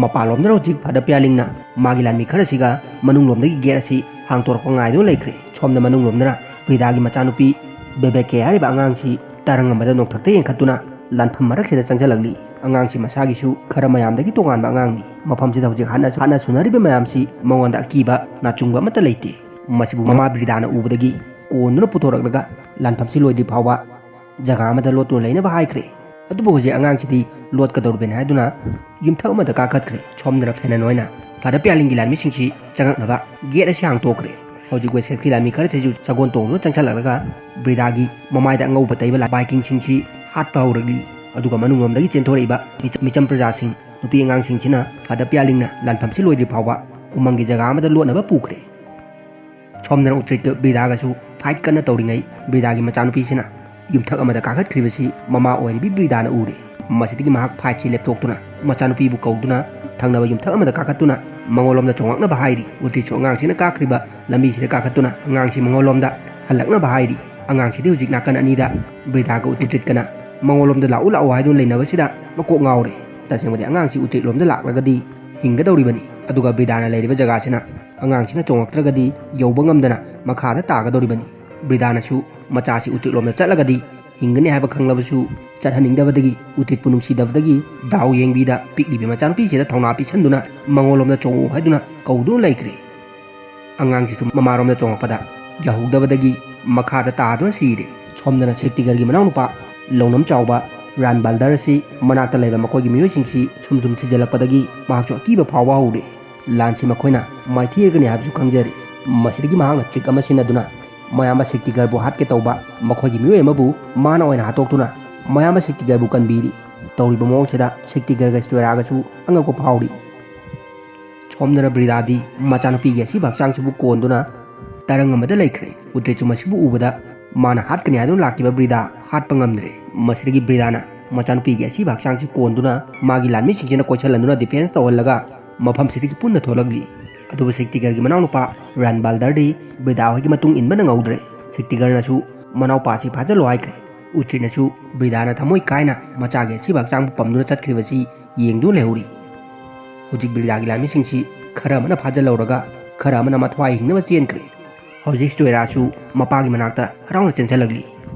ꯃꯄꯥꯟꯂꯣꯝꯗꯅ ꯍꯧꯖꯤꯛ ꯐꯥꯗꯔ ꯄꯤꯌꯥꯂꯤꯡꯅ ꯃꯥꯒꯤ ꯂꯥꯟꯃꯤ ꯈꯔꯁꯤꯒ ꯃꯅꯨꯡꯂꯣꯝꯗꯒꯤ ꯒꯦꯠ ꯑꯁꯤ ꯍꯥꯡꯇꯣꯔꯛꯄ ꯉꯥꯏꯗꯨꯅ ꯂꯩꯈ꯭ꯔꯦ꯫ ꯁꯣꯝꯗ ꯃꯅꯨꯡꯂꯣꯝꯗꯅ ꯕ꯭ꯔꯤꯗꯥꯒꯤ ꯃꯆꯥꯅꯨꯄꯤ ꯕꯦꯕꯦꯀꯦ ꯍꯥꯏꯔꯤꯕ ꯑꯉꯥꯡꯁꯤ ꯇꯔꯪ ꯑꯃꯗ ꯅꯣꯡꯊꯛꯇ ꯌꯦꯡꯈꯠꯇꯨꯅ ꯂꯥꯟꯐꯝ ꯃꯔꯛꯁꯤꯗ ꯆꯪꯁꯤꯜꯂꯛꯂꯤ꯫ ꯑꯉꯥꯡꯁꯤ ꯃꯁꯥꯒꯤꯁꯨ ꯈꯔ ꯃꯌꯥꯝꯗꯒꯤ ꯇꯣꯉꯥꯟꯕ ꯑꯉꯥꯡꯅꯤ꯫ ꯃꯐꯝꯁꯤꯗ ꯍꯧꯖꯤꯛ ꯍꯥꯠꯅ ꯍꯥꯠꯅ ꯁꯨꯅꯔꯤꯕ ꯃꯌꯥꯝꯁꯤ ꯃꯉꯣꯟꯗ ꯑꯀꯤꯕ ꯅꯥꯆꯨꯡꯕ ꯑꯃꯠꯇ ꯂꯩꯇꯦ꯫ ꯃꯁꯤꯕꯨ ꯃꯃꯥ ꯕ꯭ꯔꯤꯗꯥꯅ ꯎꯕꯗꯒꯤ ꯀꯣꯟꯗꯨꯅ ꯄꯨꯊꯣꯔꯛꯂꯒ ꯂꯥꯟꯐꯝꯁꯤ ꯂꯣꯏꯗ꯭ꯔꯤ ꯐꯥꯎꯕ ꯖꯒꯥ ꯑꯃꯗ ꯂꯣꯠꯇꯨꯅ ꯂꯩꯅꯕ ꯍꯥꯏꯈ꯭ꯔꯦ꯫ ꯑꯗꯨꯕꯨ ꯍꯧꯖꯤꯛ ꯑꯉꯥꯡꯁꯤꯗꯤ ꯂꯣꯠꯀꯗꯧꯔꯤꯕꯅꯤ ꯍꯥꯏꯗꯨꯅ ꯌꯨꯝꯊꯛ ꯑꯃꯗ ꯀꯥꯈꯠꯈ꯭ꯔꯦ꯫ ꯁꯣꯝꯗꯅ ꯐꯦꯅꯟ ꯍꯣꯏꯅ ꯐꯥꯗꯔ ꯄꯤꯌꯥꯂꯤꯡꯒꯤ ꯂꯥꯟꯃꯤꯁꯤꯡꯁꯤ ꯆꯪꯉꯛꯅꯕ ꯒꯦꯠ ꯑꯁꯤ ꯍꯥꯡꯇꯣꯛꯈ꯭ꯔꯦ꯫ ꯍꯧꯖꯤꯛ ꯋꯦꯁꯦꯠꯀꯤ ꯂꯥꯟꯃꯤ ꯈꯔꯁꯤꯁꯨ ꯁꯒꯣꯜ ꯇꯣꯡꯗꯨꯅ ꯆꯪꯁꯤꯜꯂꯛꯂꯒ ꯕ꯭ꯔꯤꯗꯥꯒꯤ ꯃꯃꯥꯏꯗ ꯑꯉꯧꯕ ꯇꯩꯕ ꯂꯥ-, ꯚꯥꯏꯀꯤꯡꯁꯤꯡꯁꯤ ꯍꯥꯠꯄ ꯍꯧꯔꯛꯂꯤ꯫ ꯑꯗꯨꯒ ꯃꯅꯨꯡꯂꯣꯝꯗꯒꯤ ꯆꯦꯟꯊꯣꯔꯛꯏꯕ ꯃꯤꯆ-, ꯃꯤꯆꯝ ꯄ꯭ꯔꯖꯥꯁꯤꯡ, ꯅꯨꯄꯤ ꯑꯉꯥꯡꯁꯤꯡꯁꯤꯅ ꯐꯥꯗꯔ ꯄꯤꯌꯥꯂꯤꯡꯅ ꯂꯥꯟꯐꯝꯁꯤ ꯂꯣꯏꯗ꯭ꯔꯤ ꯐꯥꯎꯕ ꯎꯃꯪꯒꯤ ꯖꯒꯥ ꯑꯃꯗ ꯂꯣꯠꯅꯕ ꯄꯨꯈ꯭ꯔꯦ꯫ ꯁꯣꯝꯗꯅ ꯎꯇ꯭ꯔꯤꯠꯀ ꯕ꯭ꯔꯤꯗꯥꯒꯁꯨ ꯐꯥꯏꯠ ꯀꯟꯅ ꯇꯧꯔꯤꯉꯩ ꯕ꯭ꯔꯤꯗꯥꯒꯤ ꯃꯆꯥꯅꯨꯄꯤꯁꯤꯅ ꯌꯨꯝꯊꯛ ꯑꯃꯗ ꯀꯥꯈꯠꯈ꯭ꯔꯤꯕꯁꯤ ꯃꯃꯥ ꯑꯣꯏꯔꯤꯕꯤ ꯕ꯭ꯔꯤꯗꯥꯅ ꯎꯔꯦ꯫ ꯃꯁꯤꯗꯒꯤ ꯃꯍꯥꯛ ꯐꯥꯏꯠꯁꯤ ꯂꯦꯞꯊꯣꯛꯇꯨꯅ ꯃꯆꯥꯅꯨꯄꯤꯕꯨ ꯀꯧꯗꯨꯅ ꯊꯪꯅꯕ ꯌꯨꯝꯊꯛ ꯑꯃꯗ ꯀꯥꯈꯠꯇꯨꯅ ꯃꯉꯣꯟꯂꯣꯝꯗ ꯆꯣꯡꯂꯛꯅꯕ ꯍꯥꯏꯔꯤ꯫ ꯎꯇ꯭ꯔꯤꯠꯁꯨ ꯑꯉꯥꯡꯁꯤꯅ ꯀꯥꯈ꯭ꯔꯤꯕ ꯂꯝꯕꯤꯁꯤꯗ ꯀꯥꯈꯠꯇꯨꯅ ꯑꯉꯥꯡꯁꯤ ꯃꯉꯣꯟꯂꯣꯝꯗ ꯍꯜꯂꯛꯅꯕ ꯍꯥꯏꯔꯤ꯫ ꯑꯉꯥꯡꯁꯤꯗꯤ ꯍꯧꯖꯤꯛ ꯅꯥꯀꯟ ꯑꯅꯤꯗ ꯕ꯭ꯔꯤꯗꯥꯒ ꯎꯇ꯭ꯔꯤꯠꯀꯅ ꯃꯉꯣꯟꯂꯣꯝꯗ ꯂꯥꯛꯎ ꯂꯥꯛꯎ ꯍꯥꯏꯗꯨꯅ ꯂꯩꯅꯕꯁꯤꯗ ꯃꯀꯣꯛ ꯉꯥꯎꯔꯦ꯫ ꯇꯁꯦꯡꯕꯗꯤ ꯑꯉꯥꯡꯁꯤ ꯎꯇ꯭ꯔꯤꯠꯂꯣꯝꯗ ꯂꯥꯛꯂꯒꯗꯤ ꯍꯤꯡꯒꯗꯧꯔꯤꯕꯅꯤ, ꯑꯗꯨꯒ ꯕ꯭ꯔꯤꯗꯥꯅ ꯂꯩꯔꯤꯕ ꯖꯒꯥꯁꯤꯅ ꯑꯉꯥꯡꯁꯤꯅ ꯆꯣꯡꯂꯛꯇ꯭ꯔꯒꯗꯤ ꯌꯧꯕ ꯉꯝꯗꯅ ꯃꯈꯥꯗ ꯇꯥꯒꯗꯧꯔꯤꯕꯅꯤ꯫ ꯕ꯭ꯔꯤꯗꯥꯅꯁꯨ ꯃꯆꯥꯁꯤ ꯎꯇ꯭ꯔꯤꯠꯂꯣꯝꯗ ꯆꯠꯂꯒꯗꯤ ꯍꯤꯡꯒꯅꯤ ꯍꯥꯏꯕ ꯈꯪꯂꯕꯁꯨ ꯆꯠꯍꯟꯅꯤꯡꯗꯕꯗꯒꯤ ꯎꯇ꯭ꯔꯤꯠꯄꯨ ꯅꯨꯡꯁꯤꯗꯕꯗꯒꯤ ꯗꯥꯎ ꯌꯦꯡꯕꯤꯗ ꯄꯤꯛꯂꯤꯕꯤ ꯃꯆꯥꯅꯨꯄꯤꯁꯤꯗ ꯊꯧꯅꯥ ꯄꯤꯁꯟꯗꯨꯅ ꯃꯉꯣꯟꯂꯣꯝꯗ ꯆꯣꯡꯉꯨ ꯍꯥꯏꯗꯨꯅ ꯀꯧꯗꯨꯅ ꯂꯩꯈ꯭ꯔꯦ꯫ ꯑꯉꯥꯡꯁꯤꯁꯨ ꯃꯃꯥꯔꯣꯝꯗ ꯆꯣꯡꯉꯛꯄꯗ ꯌꯥꯍꯧꯗꯕꯗꯒꯤ ꯃꯈꯥꯗ ꯇꯥꯗꯨꯅ ꯁꯤꯔꯦ꯫ ꯁꯣꯝꯗꯅ ꯁꯤꯛꯇꯤꯒꯔꯒꯤ ꯃꯅꯥꯎꯅꯨꯄꯥ ꯂꯧꯅꯝ ꯆꯥꯎꯕ ꯔꯥꯟ ꯕꯥꯜꯗꯔ ꯑꯁꯤ ꯃꯅꯥꯛꯇ ꯂꯩꯕ ꯃꯈꯣꯏꯒꯤ ꯃꯤꯑꯣꯏꯁꯤꯡꯁꯤ ꯁꯨꯝ ꯁꯨꯝ ꯁꯤꯖꯤꯜꯂꯛꯄꯗꯒꯤ ꯃꯍꯥꯛꯁꯨ ꯑꯀꯤꯕ ꯐꯥꯎꯕ ꯍꯧꯔꯦ꯫ ꯂꯥꯟꯁꯤ ꯃꯈꯣꯏꯅ ꯃꯥꯏꯊꯤꯔꯒꯅꯤ ꯍꯥꯏꯕꯁꯨ ꯈꯪꯖꯔꯦ꯫ ꯃꯁꯤꯗꯒꯤ ꯃꯍꯥꯛꯅ ꯇ꯭ꯔꯤꯛ ꯑꯃ ꯁꯤꯖꯤꯟꯅꯗꯨꯅ ꯃꯌꯥꯝꯕ ꯁꯤꯛꯇꯤꯒꯔꯕꯨ ꯍꯥꯠꯀꯦ ꯇꯧꯕ ꯃꯈꯣꯏꯒꯤ ꯃꯤꯑꯣꯏ ꯑꯃꯕꯨ ꯃꯥꯅ ꯑꯣꯏꯅ ꯍꯥꯠꯇꯣꯛꯇꯨꯅ ꯃꯌꯥꯝꯕ ꯁꯤꯛꯇꯤꯒꯔꯕꯨ ꯀꯟꯕꯤꯔꯤ꯫ ꯇꯧꯔꯤꯕ ꯃꯑꯣꯡꯁꯤꯗ ꯁꯤꯛꯇꯤꯒꯔꯒ ꯁ꯭ꯇꯣꯏꯔꯥꯒꯁꯨ ꯑꯉꯛꯄ ꯐꯥꯎꯔꯤ꯫ ꯁꯣꯝꯗꯅ ꯕ꯭ꯔꯤꯗꯥꯗꯤ ꯃꯆꯥꯅꯨꯄꯤꯒꯤ ꯑꯁꯤꯕ ꯍꯛꯆꯥꯡꯁꯤꯕꯨ ꯀꯣꯟꯗꯨꯅ ꯇꯔꯪ ꯑꯃꯗ ꯂꯩꯈ꯭ꯔꯦ꯫ ꯎꯇ꯭ꯔꯤꯠꯁꯨ ꯃꯁꯤꯕꯨ ꯎꯕꯗ ꯃꯥꯅ ꯍꯥꯠꯀꯅꯤ ꯍꯥꯏꯗꯨꯅ ꯂꯥꯛꯈꯤꯕ ꯕ꯭ꯔꯤꯗꯥ ꯍꯥꯠꯄ ꯉꯝꯗ꯭ꯔꯦ꯫ ꯃꯁꯤꯗꯒꯤ ꯕ꯭ꯔꯤꯗꯥꯅ ꯃꯆꯥꯅꯨꯄꯤꯒꯤ ꯑꯁꯤꯕ ꯍꯛꯆꯥꯡꯁꯤ ꯀꯣꯟꯗꯨꯅ ꯃꯥꯒꯤ ꯂꯥꯟꯃꯤꯁꯤꯡꯁꯤꯅ ꯀꯣꯏꯁꯜꯍꯟꯗꯨꯅ ꯗꯤꯐꯦꯟꯁ ꯇꯧꯍꯜꯂꯒ ꯃꯐꯝꯁꯤꯗꯒꯤ ꯄꯨꯟꯅ ꯊꯣꯛꯂꯛꯂꯤ꯫ ꯑꯗꯨꯕꯨ ꯁꯤꯛꯇꯤꯒꯔꯒꯤ ꯃꯅꯥꯎꯅꯨꯄꯥ ꯔꯥꯟ ꯕꯥꯜꯗꯔꯗꯤ ꯕ꯭ꯔꯤꯗꯥ ꯍꯣꯏꯒꯤ ꯃꯇꯨꯡ ꯏꯟꯕ ꯅꯪꯍꯧꯗ꯭ꯔꯦ꯫ ꯁꯤꯛꯇꯤꯒꯔꯅꯁꯨ ꯃꯅꯥꯎꯄꯥꯁꯤ ꯐꯥꯖꯜꯂꯣ ꯍꯥꯏꯈ꯭ꯔꯦ꯫ ꯎꯇ꯭ꯔꯤꯠꯅꯁꯨ ꯕ꯭ꯔꯤꯗꯥꯅ ꯊꯃꯣꯏ ꯀꯥꯏꯅ ꯃꯆꯥꯒꯤ ꯑꯁꯤꯕ ꯍꯛꯆꯥꯡꯕꯨ ꯄꯝꯗꯨꯅ ꯆꯠꯈ꯭ꯔꯤꯕꯁꯤ ꯌꯦꯡꯗꯨꯅ ꯂꯩꯍꯧꯔꯤ꯫ ꯍꯧꯖꯤꯛ ꯕ꯭ꯔꯤꯗꯥꯒꯤ ꯂꯥꯟꯃꯤꯁꯤꯡꯁꯤ ꯈꯔ ꯑꯃꯅ ꯐꯥꯖꯤꯜꯍꯧꯔꯒ ꯈꯔ ꯑꯃꯅ ꯃꯊ꯭ꯋꯥꯏ ꯍꯤꯡꯅꯕ ꯆꯦꯟꯈ꯭ꯔꯦ꯫ ꯍꯧꯖꯤꯛ ꯁ꯭ꯇꯣꯏꯔꯥꯁꯨ ꯃꯄꯥꯒꯤ ꯃꯅꯥꯛꯇ ꯍꯔꯥꯎꯅ ꯆꯦꯟꯁꯤꯜꯂꯛꯂꯤ꯫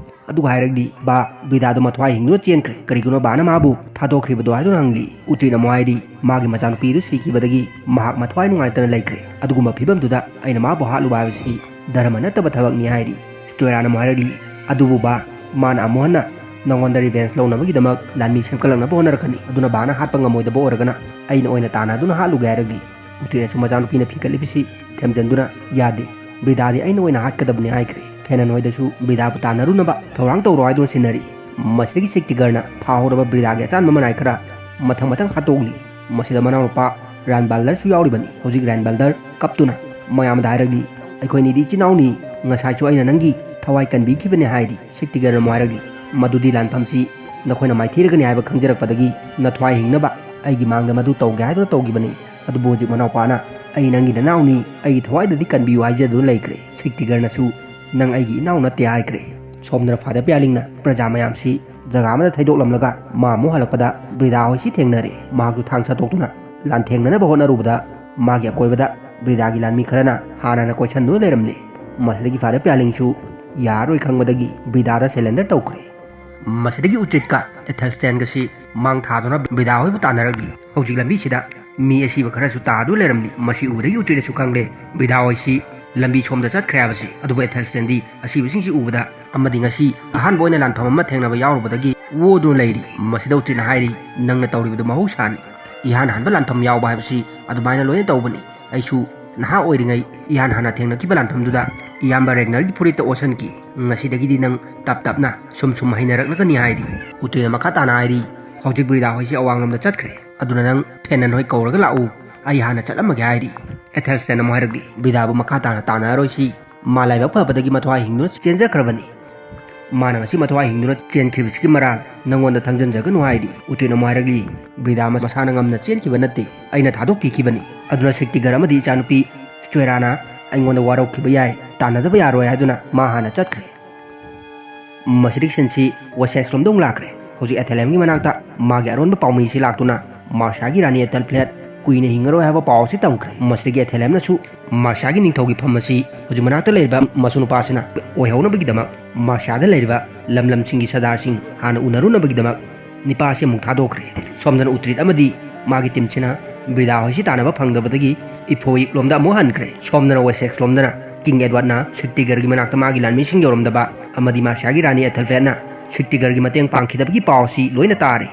ꯑꯗꯨꯒ ꯍꯥꯏꯔꯛꯂꯤ, "ꯕꯥ, ꯕ꯭ꯔꯤꯗꯥꯗꯣ ꯃꯊ꯭ꯋꯥꯏ ꯍꯤꯡꯗꯨꯅ ꯆꯦꯟꯈ꯭ꯔꯦ꯫ ꯀꯔꯤꯒꯨꯝꯕ ꯕꯥꯅ ꯃꯥꯕꯨ ꯊꯥꯗꯣꯛꯈ꯭ꯔꯤꯕꯗꯣ?" ꯍꯥꯏꯗꯨꯅ ꯍꯪꯂꯤ꯫ ꯎꯇ꯭ꯔꯤꯠꯅ ꯑꯃꯨꯛ ꯍꯥꯏꯔꯤ, "ꯃꯥꯒꯤ ꯃꯆꯥꯅꯨꯄꯤꯗꯨ ꯁꯤꯈꯤꯕꯗꯒꯤ ꯃꯍꯥꯛ ꯃꯊ꯭ꯋꯥꯏ ꯅꯨꯡꯉꯥꯏꯇꯅ ꯂꯩꯈ꯭ꯔꯦ꯫ ꯑꯗꯨꯒꯨꯝꯕ ꯐꯤꯕꯝꯗꯨꯗ ꯑꯩꯅ ꯃꯥꯕꯨ ꯍꯥꯠꯂꯨꯕ ꯍꯥꯏꯕꯁꯤ ꯙꯔꯃ ꯅꯠꯇꯕ ꯊꯕꯛꯅꯤ" ꯍꯥꯏꯔꯤ꯫ ꯁ꯭ꯇꯣꯏꯔꯥꯅ ꯑꯃꯨꯛ ꯍꯥꯏꯔꯛꯂꯤ, "ꯑꯗꯨꯕꯨ ꯕꯥ, ꯃꯥꯅ ꯑꯃꯨꯛ ꯍꯟꯅ ꯅꯉꯣꯟꯗ ꯔꯤꯚꯦꯟꯁ ꯂꯧꯅꯕꯒꯤꯗꯃꯛ ꯂꯥꯟꯃꯤ ꯁꯦꯝꯒꯠꯂꯛꯅꯕ ꯍꯣꯠꯅꯔꯛꯀꯅꯤ꯫ ꯑꯗꯨꯅ ꯕꯥꯅ ꯍꯥꯠꯄ ꯉꯝꯃꯣꯏꯗꯕ ꯑꯣꯏꯔꯒꯅ ꯑꯩꯅ ꯑꯣꯏꯅ ꯇꯥꯟꯅꯗꯨꯅ ꯍꯥꯠꯂꯨꯒꯦ" ꯍꯥꯏꯔꯛꯂꯤ꯫ ꯎꯇ꯭ꯔꯤꯠꯅꯁꯨ ꯃꯆꯥꯅꯨꯄꯤꯅ ꯐꯤꯡꯒꯠꯂꯤꯕꯁꯤ ꯊꯦꯝꯖꯤꯟꯗꯨꯅ, "ꯌꯥꯗꯦ, ꯕ꯭ꯔꯤꯗꯥꯗꯤ ꯑꯩꯅ ꯑꯣꯏꯅ ꯍꯥꯠꯀꯗꯕꯅꯤ" ꯍꯥꯏꯈ꯭ꯔꯦ꯫ ꯐꯦꯅꯟ ꯍꯣꯏꯗꯁꯨ ꯕ꯭ꯔꯤꯗꯥꯕꯨ ꯇꯥꯟꯅꯔꯨꯅꯕ ꯊꯧꯔꯥꯡ ꯇꯧꯔꯣ ꯍꯥꯏꯗꯨꯅ ꯁꯤꯟꯅꯔꯤ꯫ ꯃꯁꯤꯗꯒꯤ ꯁꯤꯛꯇꯤꯒꯔꯅ ꯐꯥꯍꯧꯔꯕ ꯕ꯭ꯔꯤꯗꯥꯒꯤ ꯑꯆꯥꯟꯕ ꯃꯅꯥꯏ ꯈꯔ ꯃꯊꯪ ꯃꯊꯪ ꯍꯥꯠꯇꯣꯛꯂꯤ꯫ ꯃꯁꯤꯗ ꯃꯅꯥꯎꯅꯨꯄꯥ ꯔꯥꯟ ꯕꯥꯜꯗꯔꯁꯨ ꯌꯥꯎꯔꯤꯕꯅꯤ꯫ ꯍꯧꯖꯤꯛ ꯔꯥꯟ ꯕꯥꯜꯗꯔ ꯀꯞꯇꯨꯅ ꯃꯌꯥꯝꯗ ꯍꯥꯏꯔꯛꯂꯤ, "ꯑꯩꯈꯣꯏꯅꯤꯗꯤ ꯏꯆꯤꯟ ꯏꯅꯥꯎꯅꯤ, ꯉꯁꯥꯏꯁꯨ ꯑꯩꯅ ꯅꯪꯒꯤ ꯊꯋꯥꯏ ꯀꯟꯕꯤꯈꯤꯕꯅꯤ" ꯍꯥꯏꯔꯤ꯫ ꯁꯤꯛꯇꯤꯒꯔꯅ ꯑꯃꯨꯛ ꯍꯥꯏꯔꯛꯂꯤ, "ꯃꯗꯨꯗꯤ ꯂꯥꯟꯐꯝꯁꯤ ꯅꯈꯣꯏꯅ ꯃꯥꯏꯊꯤꯔꯒꯅꯤ ꯍꯥꯏꯕ ꯈꯪꯖꯔꯛꯄꯗꯒꯤ ꯅꯊ꯭ꯋꯥꯏ ꯍꯤꯡꯅꯕ ꯑꯩꯒꯤ ꯃꯥꯡꯗ ꯃꯗꯨ ꯇꯧꯒꯦ ꯍꯥꯏꯗꯨꯅ ꯇꯧꯈꯤꯕꯅꯤ꯫ ꯑꯗꯨꯕꯨ ꯍꯧꯖꯤꯛ ꯃꯅꯥꯎꯄꯥꯅ 'ꯑꯩ ꯅꯪꯒꯤ ꯅꯅꯥꯎꯅꯤ, ꯑꯩꯒꯤ ꯊꯋꯥꯏꯗꯗꯤ ꯀꯟꯕꯤꯌꯨ' ꯍꯥꯏꯖꯗꯨꯅ ꯂꯩꯈ꯭ꯔꯦ꯫ ꯁꯤꯛꯇꯤꯒꯔꯅꯁꯨ 'ꯅꯪ ꯑꯩꯒꯤ ꯏꯅꯥꯎ ꯅꯠꯇꯦ' ꯍꯥꯏꯈ꯭ꯔꯦ"꯫ ꯁꯣꯝꯗꯅ ꯐꯥꯗꯔ ꯄꯤꯌꯥꯂꯤꯡꯅ ꯄ꯭ꯔꯖꯥ ꯃꯌꯥꯝꯁꯤ ꯖꯒꯥ ꯑꯃꯗ ꯊꯩꯗꯣꯛꯂꯝꯂꯒ ꯃꯥ ꯑꯃꯨꯛ ꯍꯜꯂꯛꯄꯗ ꯕ꯭ꯔꯤꯗꯥ ꯍꯣꯏꯁꯤ ꯊꯦꯡꯅꯔꯦ꯫ ꯃꯍꯥꯛꯁꯨ ꯊꯥꯡ ꯁꯠꯇꯣꯛꯇꯨꯅ ꯂꯥꯟꯊꯦꯡꯅꯅꯕ ꯍꯣꯠꯅꯔꯨꯕꯗ ꯃꯥꯒꯤ ꯑꯀꯣꯏꯕꯗ ꯕ꯭ꯔꯤꯗꯥꯒꯤ ꯂꯥꯟꯃꯤ ꯈꯔꯅ ꯍꯥꯟꯅꯅ ꯀꯣꯏꯁꯟꯗꯨꯅ ꯂꯩꯔꯝꯂꯦ꯫ ꯃꯁꯤꯗꯒꯤ ꯐꯥꯗꯔ ꯄꯤꯌꯥꯂꯤꯡꯁꯨ ꯌꯥꯔꯔꯣꯏ ꯈꯪꯕꯗꯒꯤ ꯕ꯭ꯔꯤꯗꯥꯗ ꯁꯦꯂꯦꯟꯗꯔ ꯇꯧꯈ꯭ꯔꯦ꯫ ꯃꯁꯤꯗꯒꯤ ꯎꯇ꯭ꯔꯤꯠꯀ ꯑꯦꯊꯦꯜꯁꯇꯦꯟꯒꯁꯤ ꯃꯥꯡ ꯊꯥꯗꯨꯅ ꯕ꯭ꯔꯤꯗꯥ ꯍꯣꯏꯕꯨ ꯇꯥꯟꯅꯔꯛꯂꯤ꯫ ꯍꯧꯖꯤꯛ ꯂꯝꯕꯤꯁꯤꯗ ꯃꯤ ꯑꯁꯤꯕ ꯈꯔꯁꯨ ꯇꯥꯗꯨꯅ ꯂꯩꯔꯝꯂꯤ꯫ ꯃꯁꯤ ꯎꯕꯗꯒꯤ ꯎꯇ꯭ꯔꯤꯠꯅꯁꯨ ꯈꯪꯂꯦ ꯕ꯭ꯔꯤꯗꯥ ꯍꯣꯏꯁꯤ ꯂꯝꯕꯤ ꯁꯣꯝꯗ ꯆꯠꯈ꯭ꯔꯦ ꯍꯥꯏꯕꯁꯤ꯫ ꯑꯗꯨꯕꯨ ꯑꯦꯊꯦꯜꯁꯇꯦꯟꯗꯤ ꯑꯁꯤꯕꯁꯤꯡꯁꯤ ꯎꯕꯗ ꯑꯃꯗꯤ ꯉꯁꯤ ꯑꯍꯥꯟꯕ ꯑꯣꯏꯅ ꯂꯥꯟꯐꯝ ꯑꯃ ꯊꯦꯡꯅꯕ ꯌꯥꯎꯔꯨꯕꯗꯒꯤ ꯑꯣꯗꯨꯅ ꯂꯩꯔꯤ꯫ ꯃꯁꯤꯗ ꯎꯇ꯭ꯔꯤꯠꯅ ꯍꯥꯏꯔꯤ, "ꯅꯪꯅ ꯇꯧꯔꯤꯕꯗꯨ ꯃꯍꯧꯁꯥꯅꯤ꯫ ꯏꯍꯥꯟ ꯍꯥꯟꯕ ꯂꯥꯟꯐꯝ ꯌꯥꯎꯕ ꯍꯥꯏꯕꯁꯤ ꯑꯗꯨꯃꯥꯏꯅ ꯂꯣꯏꯅ ꯇꯧꯕꯅꯤ꯫ ꯑꯩꯁꯨ ꯅꯍꯥ ꯑꯣꯏꯔꯤꯉꯩ ꯏꯍꯥꯟ ꯍꯥꯟꯅ ꯊꯦꯡꯅꯈꯤꯕ ꯂꯥꯟꯐꯝꯗꯨꯗ ꯏꯌꯥꯝꯕ ꯔꯦꯒꯅꯔꯒꯤ ꯐꯨꯔꯤꯠꯇ ꯑꯣꯠꯁꯟꯈꯤ꯫ ꯉꯁꯤꯗꯒꯤꯗꯤ ꯅꯪ ꯇꯞ ꯇꯞꯅ ꯁꯨꯝ ꯁꯨꯝ ꯍꯩꯅꯔꯛꯂꯒꯅꯤ ꯍꯥꯏꯔꯤ꯫ ꯎꯇ꯭ꯔꯤꯅ ꯃꯈꯥ ꯇꯥꯅ ꯍꯥꯏꯔꯤ, "ꯍꯧꯖꯤꯛ ꯕ꯭ꯔꯤꯗꯥ ꯍꯣꯏꯁꯤ ꯑꯋꯥꯡꯂꯣꯝꯗ ꯆꯠꯈ꯭ꯔꯦ, ꯑꯗꯨꯅ ꯅꯪ ꯐꯦꯅꯟ ꯍꯣꯏ ꯀꯧꯔꯒ ꯂꯥꯛꯎ, ꯑꯩ ꯍꯥꯟꯅ ꯆꯠꯂꯝꯃꯒꯦ" ꯍꯥꯏꯔꯤ꯫ ꯑꯦꯊꯦꯜꯁꯇꯦꯟ ꯑꯃꯨꯛ ꯍꯥꯏꯔꯛꯂꯤ, "ꯕ꯭ꯔꯤꯗꯥꯕꯨ ꯃꯈꯥ ꯇꯥꯅ ꯇꯥꯟꯅꯔꯔꯣꯏꯁꯤ, ꯃꯥ ꯂꯥꯏꯕꯛ ꯐꯕꯗꯒꯤ ꯃꯊ꯭ꯋꯥꯏ ꯍꯤꯡꯗꯨꯅ ꯆꯦꯟꯖꯈ꯭ꯔꯕꯅꯤ꯫ ꯃꯥꯅ ꯉꯁꯤ ꯃꯊ꯭ꯋꯥꯏ ꯍꯤꯡꯗꯨꯅ ꯆꯦꯟꯈ꯭ꯔꯤꯕꯁꯤꯒꯤ ꯃꯔꯥꯜ ꯅꯪꯉꯣꯟꯗ ꯊꯪꯖꯤꯟꯖꯒꯅꯨ" ꯍꯥꯏꯔꯤ꯫ ꯎꯇ꯭ꯔꯤꯅ ꯑꯃꯨꯛ ꯍꯥꯏꯔꯛꯂꯤ, "ꯕ꯭ꯔꯤꯗꯥ ꯃꯁꯥꯅ ꯉꯝꯅ ꯆꯦꯟꯈꯤꯕ ꯅꯠꯇꯦ, ꯑꯩꯅ ꯊꯥꯗꯣꯛꯄꯤꯈꯤꯕꯅꯤ꯫ ꯑꯗꯨꯅ ꯁꯦꯛꯇꯤꯒꯔ ꯑꯃꯗꯤ ꯏꯆꯥꯅꯨꯄꯤ ꯁ꯭ꯇ꯭ꯋꯦꯔꯥꯅ ꯑꯩꯉꯣꯟꯗ ꯋꯥꯔꯧꯈꯤꯕ ꯌꯥꯏ, ꯇꯥꯟꯅꯗꯕ ꯌꯥꯔꯣꯏ ꯍꯥꯏꯗꯨꯅ ꯃꯥ ꯍꯥꯟꯅ ꯆꯠꯈ꯭ꯔꯦ"꯫ ꯃꯁꯤꯗꯒꯤ ꯁꯤꯟꯁꯤ ꯋꯦꯁꯦꯛꯁ ꯂꯣꯝꯗ ꯑꯃꯨꯛ ꯂꯥꯛꯈ꯭ꯔꯦ꯫ ꯍꯧꯖꯤꯛ ꯑꯦꯊꯦꯂꯦꯝꯒꯤ ꯃꯅꯥꯛꯇ ꯃꯥꯒꯤ ꯑꯔꯣꯟꯕ ꯄꯥꯎꯃꯤꯁꯤ ꯂꯥꯛꯇꯨꯅ ꯃꯥꯔꯁꯤꯌꯥꯒꯤ ꯔꯥꯅꯤ ꯑꯦꯊꯦꯜꯐ꯭ꯂꯦꯠ ꯀꯨꯏꯅ ꯍꯤꯡꯉꯔꯣꯏ ꯍꯥꯏꯕ ꯄꯥꯎ ꯑꯁꯤ ꯇꯝꯈ꯭ꯔꯦ꯫ ꯃꯁꯤꯗꯒꯤ ꯑꯦꯊꯦꯂꯦꯝꯅꯁꯨ ꯃꯥꯔꯁꯤꯌꯥꯒꯤ ꯅꯤꯡꯊꯧꯒꯤ ꯐꯝ ꯑꯁꯤ ꯍꯧꯖꯤꯛ ꯃꯅꯥꯛꯇ ꯂꯩꯔꯤꯕ ꯃꯁꯨ ꯅꯨꯄꯥꯁꯤꯅ ꯑꯣꯏꯍꯧꯅꯕꯒꯤꯗꯃꯛ ꯃꯥꯔꯁꯤꯌꯥꯗ ꯂꯩꯔꯤꯕ ꯂꯝ ꯂꯝꯁꯤꯡꯒꯤ ꯁꯔꯗꯥꯔꯁꯤꯡ ꯍꯥꯟꯅ ꯎꯅꯔꯨꯅꯕꯒꯤꯗꯃꯛ ꯅꯤꯄꯥ ꯑꯁꯤ ꯑꯃꯨꯛ ꯊꯥꯗꯣꯛꯈ꯭ꯔꯦ꯫ ꯁꯣꯝꯗꯅ ꯎꯇ꯭ꯔꯤꯠ ꯑꯃꯗꯤ ꯃꯥꯒꯤ ꯇꯤꯝꯁꯤꯅ ꯕ꯭ꯔꯤꯗꯥ ꯍꯣꯏꯁꯤ ꯇꯥꯟꯅꯕ ꯐꯪꯗꯕꯗꯒꯤ ꯏꯐꯣꯏꯛ ꯂꯣꯝꯗ ꯑꯃꯨꯛ ꯍꯟꯈ꯭ꯔꯦ꯫ ꯁꯣꯝꯗꯅ ꯋꯦꯁꯦꯛꯁ ꯂꯣꯝꯗꯅ ꯀꯤꯡ ꯑꯦꯗꯋꯥꯔꯗꯅ ꯁꯤꯛꯇꯤꯒꯔꯒꯤ ꯃꯅꯥꯛꯇ ꯃꯥꯒꯤ ꯂꯥꯟꯃꯤꯁꯤꯡ ꯌꯧꯔꯝꯗꯕ ꯑꯃꯗꯤ ꯃꯥꯔꯁꯤꯌꯥꯒꯤ ꯔꯥꯅꯤ ꯑꯦꯊꯦꯜꯐ꯭ꯂꯦꯠꯅ ꯁꯤꯛꯇꯤꯒꯔꯒꯤ ꯃꯇꯦꯡ ꯄꯥꯡꯈꯤꯗꯕꯒꯤ ꯄꯥꯎ ꯑꯁꯤ ꯂꯣꯏꯅ ꯇꯥꯔꯦ꯫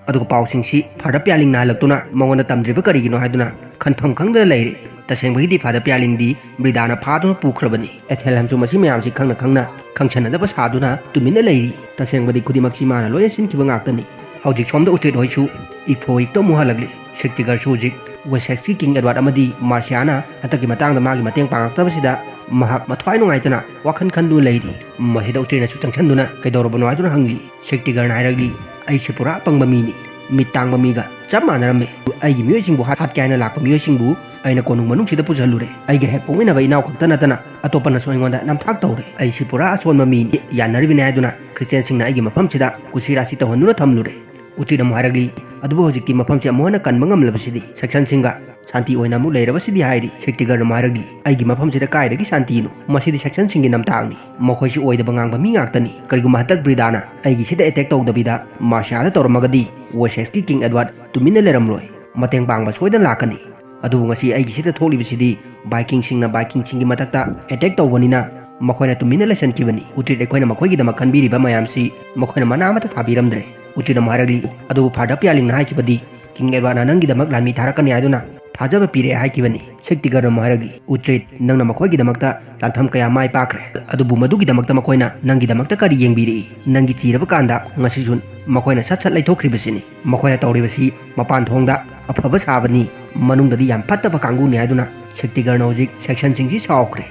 ꯑꯗꯨꯒ ꯄꯥꯎꯁꯤꯡꯁꯤ ꯐꯥꯗꯔ ꯄꯤꯌꯥꯂꯤꯡꯅ ꯍꯜꯂꯛꯇꯨꯅ ꯃꯉꯣꯟꯗ ꯇꯝꯗ꯭ꯔꯤꯕ ꯀꯔꯤꯒꯤꯅꯣ ꯍꯥꯏꯗꯨꯅ ꯈꯟꯐꯝ ꯈꯪꯗꯅ ꯂꯩꯔꯦ꯫ ꯇꯁꯦꯡꯕꯒꯤꯗꯤ ꯐꯥꯗꯔ ꯄꯤꯌꯥꯂꯤꯡꯗꯤ ꯕ꯭ꯔꯤꯗꯥꯅ ꯐꯥꯗꯨꯅ ꯄꯨꯈ꯭ꯔꯕꯅꯤ꯫ ꯑꯦꯊꯦꯜꯍꯝꯁꯨ ꯃꯁꯤ ꯃꯌꯥꯝꯁꯤ ꯈꯪꯅ ꯈꯪꯅ ꯈꯪꯁꯟꯅꯗꯕ ꯁꯥꯗꯨꯅ ꯇꯨꯃꯤꯟꯅ ꯂꯩꯔꯤ꯫ ꯇꯁꯦꯡꯕꯗꯤ ꯈꯨꯗꯤꯡꯃꯛꯁꯤ ꯃꯥꯅ ꯂꯣꯏꯅ ꯁꯤꯟꯈꯤꯕ ꯉꯥꯛꯇꯅꯤ꯫ ꯍꯧꯖꯤꯛ ꯁꯣꯝꯗ ꯎꯇ꯭ꯔꯤꯠ ꯍꯣꯏꯁꯨ ꯏꯐꯣꯏꯛꯇ ꯑꯃꯨꯛ ꯍꯜꯂꯛꯂꯤ꯫ ꯁꯤꯛꯇꯤꯒꯔꯁꯨ ꯍꯧꯖꯤꯛ ꯋꯦꯁꯦꯛꯁꯀꯤ ꯀꯤꯡ ꯑꯦꯗꯋꯥꯔꯗ ꯑꯃꯗꯤ ꯃꯥꯔꯁꯤꯌꯥꯅ ꯍꯟꯗꯛꯀꯤ ꯃꯇꯥꯡꯗ ꯃꯥꯒꯤ ꯃꯇꯦꯡ ꯄꯥꯡꯂꯛꯇꯕꯁꯤꯗ ꯃꯍꯥꯛ ꯃꯊ꯭ꯋꯥꯏ ꯅꯨꯡꯉꯥꯏꯇꯅ ꯋꯥꯈꯜ ꯈꯟꯗꯨꯅ ꯂꯩꯔꯤ꯫ ꯃꯁꯤꯗ ꯎꯇ꯭ꯔꯤꯠꯅꯁꯨ ꯆꯪꯁꯤꯟꯗꯨꯅ "ꯀꯩꯗꯧꯔꯕꯅꯣ?" ꯍꯥꯏꯗꯨꯅ ꯍꯪꯂꯤ꯫ ꯁꯤꯛꯇꯤꯒꯔꯅ ꯍꯥꯏꯔꯛꯂꯤ, "ꯑꯩꯁꯤ ꯄꯨꯔꯥ ꯑꯄꯪꯕ ꯃꯤꯅꯤ, ꯃꯤꯠ ꯇꯥꯡꯕ ꯃꯤꯒ ꯆꯞ ꯃꯥꯟꯅꯔꯝꯃꯤ꯫ ꯑꯩꯒꯤ ꯃꯤꯑꯣꯏꯁꯤꯡꯕꯨ ꯍꯥꯠꯀꯦ ꯍꯥꯏꯅ ꯂꯥꯛꯄ ꯃꯤꯑꯣꯏꯁꯤꯡꯕꯨ ꯑꯩꯅ ꯀꯣꯅꯨꯡ ꯃꯅꯨꯡꯁꯤꯗ ꯄꯨꯁꯤꯜꯂꯨꯔꯦ꯫ ꯑꯩꯒ ꯍꯦꯛ ꯄꯣꯛꯃꯤꯟꯅꯕ ꯏꯅꯥꯎ ꯈꯛꯇ ꯅꯠꯇꯅ ꯑꯇꯣꯞꯄꯅꯁꯨ ꯑꯩꯉꯣꯟꯗ ꯅꯝꯊꯥꯛ ꯇꯧꯔꯦ꯫ ꯑꯩꯁꯤ ꯄꯨꯔꯥ ꯑꯁꯣꯟꯕ ꯃꯤꯅꯤ, ꯌꯥꯅꯔꯤꯕꯅꯤ" ꯍꯥꯏꯗꯨꯅ ꯈ꯭ꯔꯤꯁꯇꯤꯌꯥꯟꯁꯤꯡꯅ ꯑꯩꯒꯤ ꯃꯐꯝꯁꯤꯗ ꯀꯨꯁꯤ ꯔꯥꯁꯤ ꯇꯧꯍꯟꯗꯨꯅ ꯊꯝꯂꯨꯔꯦ꯫ ꯎꯇ꯭ꯔꯤꯠ ꯑꯃꯨꯛ ꯍꯥꯏꯔꯛꯂꯤ, "ꯑꯗꯨꯕꯨ ꯍꯧꯖꯤꯛꯇꯤ ꯃꯐꯝꯁꯤ ꯑꯃꯨꯛ ꯍꯟꯅ ꯀꯟꯕ ꯉꯝꯂꯕꯁꯤꯗꯤ, ꯁꯦꯛꯁꯟꯁꯤꯡꯒ ꯁꯥꯟꯇꯤ ꯑꯣꯏꯅ ꯑꯃꯨꯛ ꯂꯩꯔꯕꯁꯤꯗꯤ" ꯍꯥꯏꯔꯤ꯫ ꯁꯤꯛꯇꯤꯒꯔꯅ ꯑꯃꯨꯛ ꯍꯥꯏꯔꯛꯂꯤ, "ꯑꯩꯒꯤ ꯃꯐꯝꯁꯤꯗ ꯀꯥꯏꯗꯒꯤ ꯁꯥꯟꯇꯤꯅꯣ? ꯃꯁꯤꯗꯤ ꯁꯦꯛꯁꯟꯁꯤꯡꯒꯤ ꯅꯝꯊꯥꯛꯅꯤ꯫ ꯃꯈꯣꯏꯁꯤ ꯑꯣꯏꯗꯕ ꯉꯥꯡꯕ ꯃꯤ ꯉꯥꯛꯇꯅꯤ꯫ ꯀꯔꯤꯒꯨꯝꯕ ꯍꯟꯗꯛ ꯕ꯭ꯔꯤꯗꯥꯅ ꯑꯩꯒꯤꯁꯤꯗ ꯑꯦꯇꯦꯛ ꯇꯧꯗꯕꯤꯗ ꯃꯥꯔꯁꯤꯌꯥꯗ ꯇꯧꯔꯝꯃꯒꯗꯤ ꯋꯦꯁꯦꯛꯁꯀꯤ ꯀꯤꯡ ꯑꯦꯗꯋꯥꯔꯗ ꯇꯨꯃꯤꯟꯅ ꯂꯩꯔꯝꯂꯣꯏ꯫ ꯃꯇꯦꯡ ꯄꯥꯡꯕ ꯁꯣꯏꯗꯅ ꯂꯥꯛꯀꯅꯤ꯫ ꯑꯗꯨꯕꯨ ꯉꯁꯤ ꯑꯩꯒꯤꯁꯤꯗ ꯊꯣꯛꯂꯤꯕꯁꯤꯗꯤ ꯚꯥꯏꯀꯤꯡꯁꯤꯡꯅ ꯚꯥꯏꯀꯤꯡꯁꯤꯡꯒꯤ ꯃꯊꯛꯇ ꯑꯦꯇꯦꯛ ꯇꯧꯕꯅꯤꯅ ꯃꯈꯣꯏꯅ ꯇꯨꯃꯤꯟꯅ ꯂꯩꯁꯟꯈꯤꯕꯅꯤ꯫ ꯎꯇ꯭ꯔꯤꯠ ꯑꯩꯈꯣꯏꯅ ꯃꯈꯣꯏꯒꯤꯗꯃꯛ ꯈꯟꯕꯤꯔꯤꯕ ꯃꯌꯥꯝꯁꯤ ꯃꯈꯣꯏꯅ ꯃꯅꯥ ꯑꯃꯠꯇ ꯊꯥꯕꯤꯔꯝꯗ꯭ꯔꯦ"꯫ ꯎꯇ꯭ꯔꯤꯠ ꯑꯃꯨꯛ ꯍꯥꯏꯔꯛꯂꯤ, "ꯑꯗꯨꯕꯨ ꯐꯥꯗꯔ ꯄꯤꯌꯥꯂꯤꯡꯅ ꯍꯥꯏꯈꯤꯕꯗꯤ ꯀꯤꯡ ꯑꯦꯗꯋꯥꯔꯗꯅ ꯅꯪꯒꯤꯗꯃꯛ ꯂꯥꯟꯃꯤ ꯊꯥꯔꯛꯀꯅꯤ ꯍꯥꯏꯗꯨꯅ ꯊꯥꯖꯕ ꯄꯤꯔꯛꯑꯦ ꯍꯥꯏꯈꯤꯕꯅꯤ꯫ ꯁꯤꯛꯇꯤꯒꯔꯅ ꯑꯃꯨꯛ ꯍꯥꯏꯔꯛꯂꯤ, "ꯎꯇ꯭ꯔꯤꯠ, ꯅꯪꯅ ꯃꯈꯣꯏꯒꯤꯗꯃꯛꯇ ꯂꯥꯟꯐꯝ ꯀꯌꯥ ꯃꯥꯏ ꯄꯥꯛꯈ꯭ꯔꯦ, ꯑꯗꯨꯕꯨ ꯃꯗꯨꯒꯤꯗꯃꯛꯇ ꯃꯈꯣꯏꯅ ꯅꯪꯒꯤꯗꯃꯛꯇ ꯀꯔꯤ ꯌꯦꯡꯕꯤꯔꯛꯏ? ꯅꯪꯒꯤ ꯊꯤꯔꯕ ꯀꯥꯟꯗ ꯉꯁꯤꯁꯨ ꯃꯈꯣꯏꯅ ꯁꯠ ꯁꯠ ꯂꯩꯊꯣꯛꯈ꯭ꯔꯤꯕꯁꯤꯅꯤ꯫ ꯃꯈꯣꯏꯅ ꯇꯧꯔꯤꯕꯁꯤ ꯃꯄꯥꯟ ꯊꯣꯡꯗ ꯑꯐꯕ ꯁꯥꯕꯅꯤ, ꯃꯅꯨꯡꯗꯗꯤ ꯌꯥꯝ ꯐꯠꯇꯕ ꯀꯥꯡꯕꯨꯅꯤ" ꯍꯥꯏꯗꯨꯅ ꯁꯤꯛꯇꯤꯒꯔꯅ ꯍꯧꯖꯤꯛ ꯁꯦꯛꯁꯟꯁꯤꯡꯁꯤ ꯁꯥꯎꯈ꯭ꯔꯦ꯫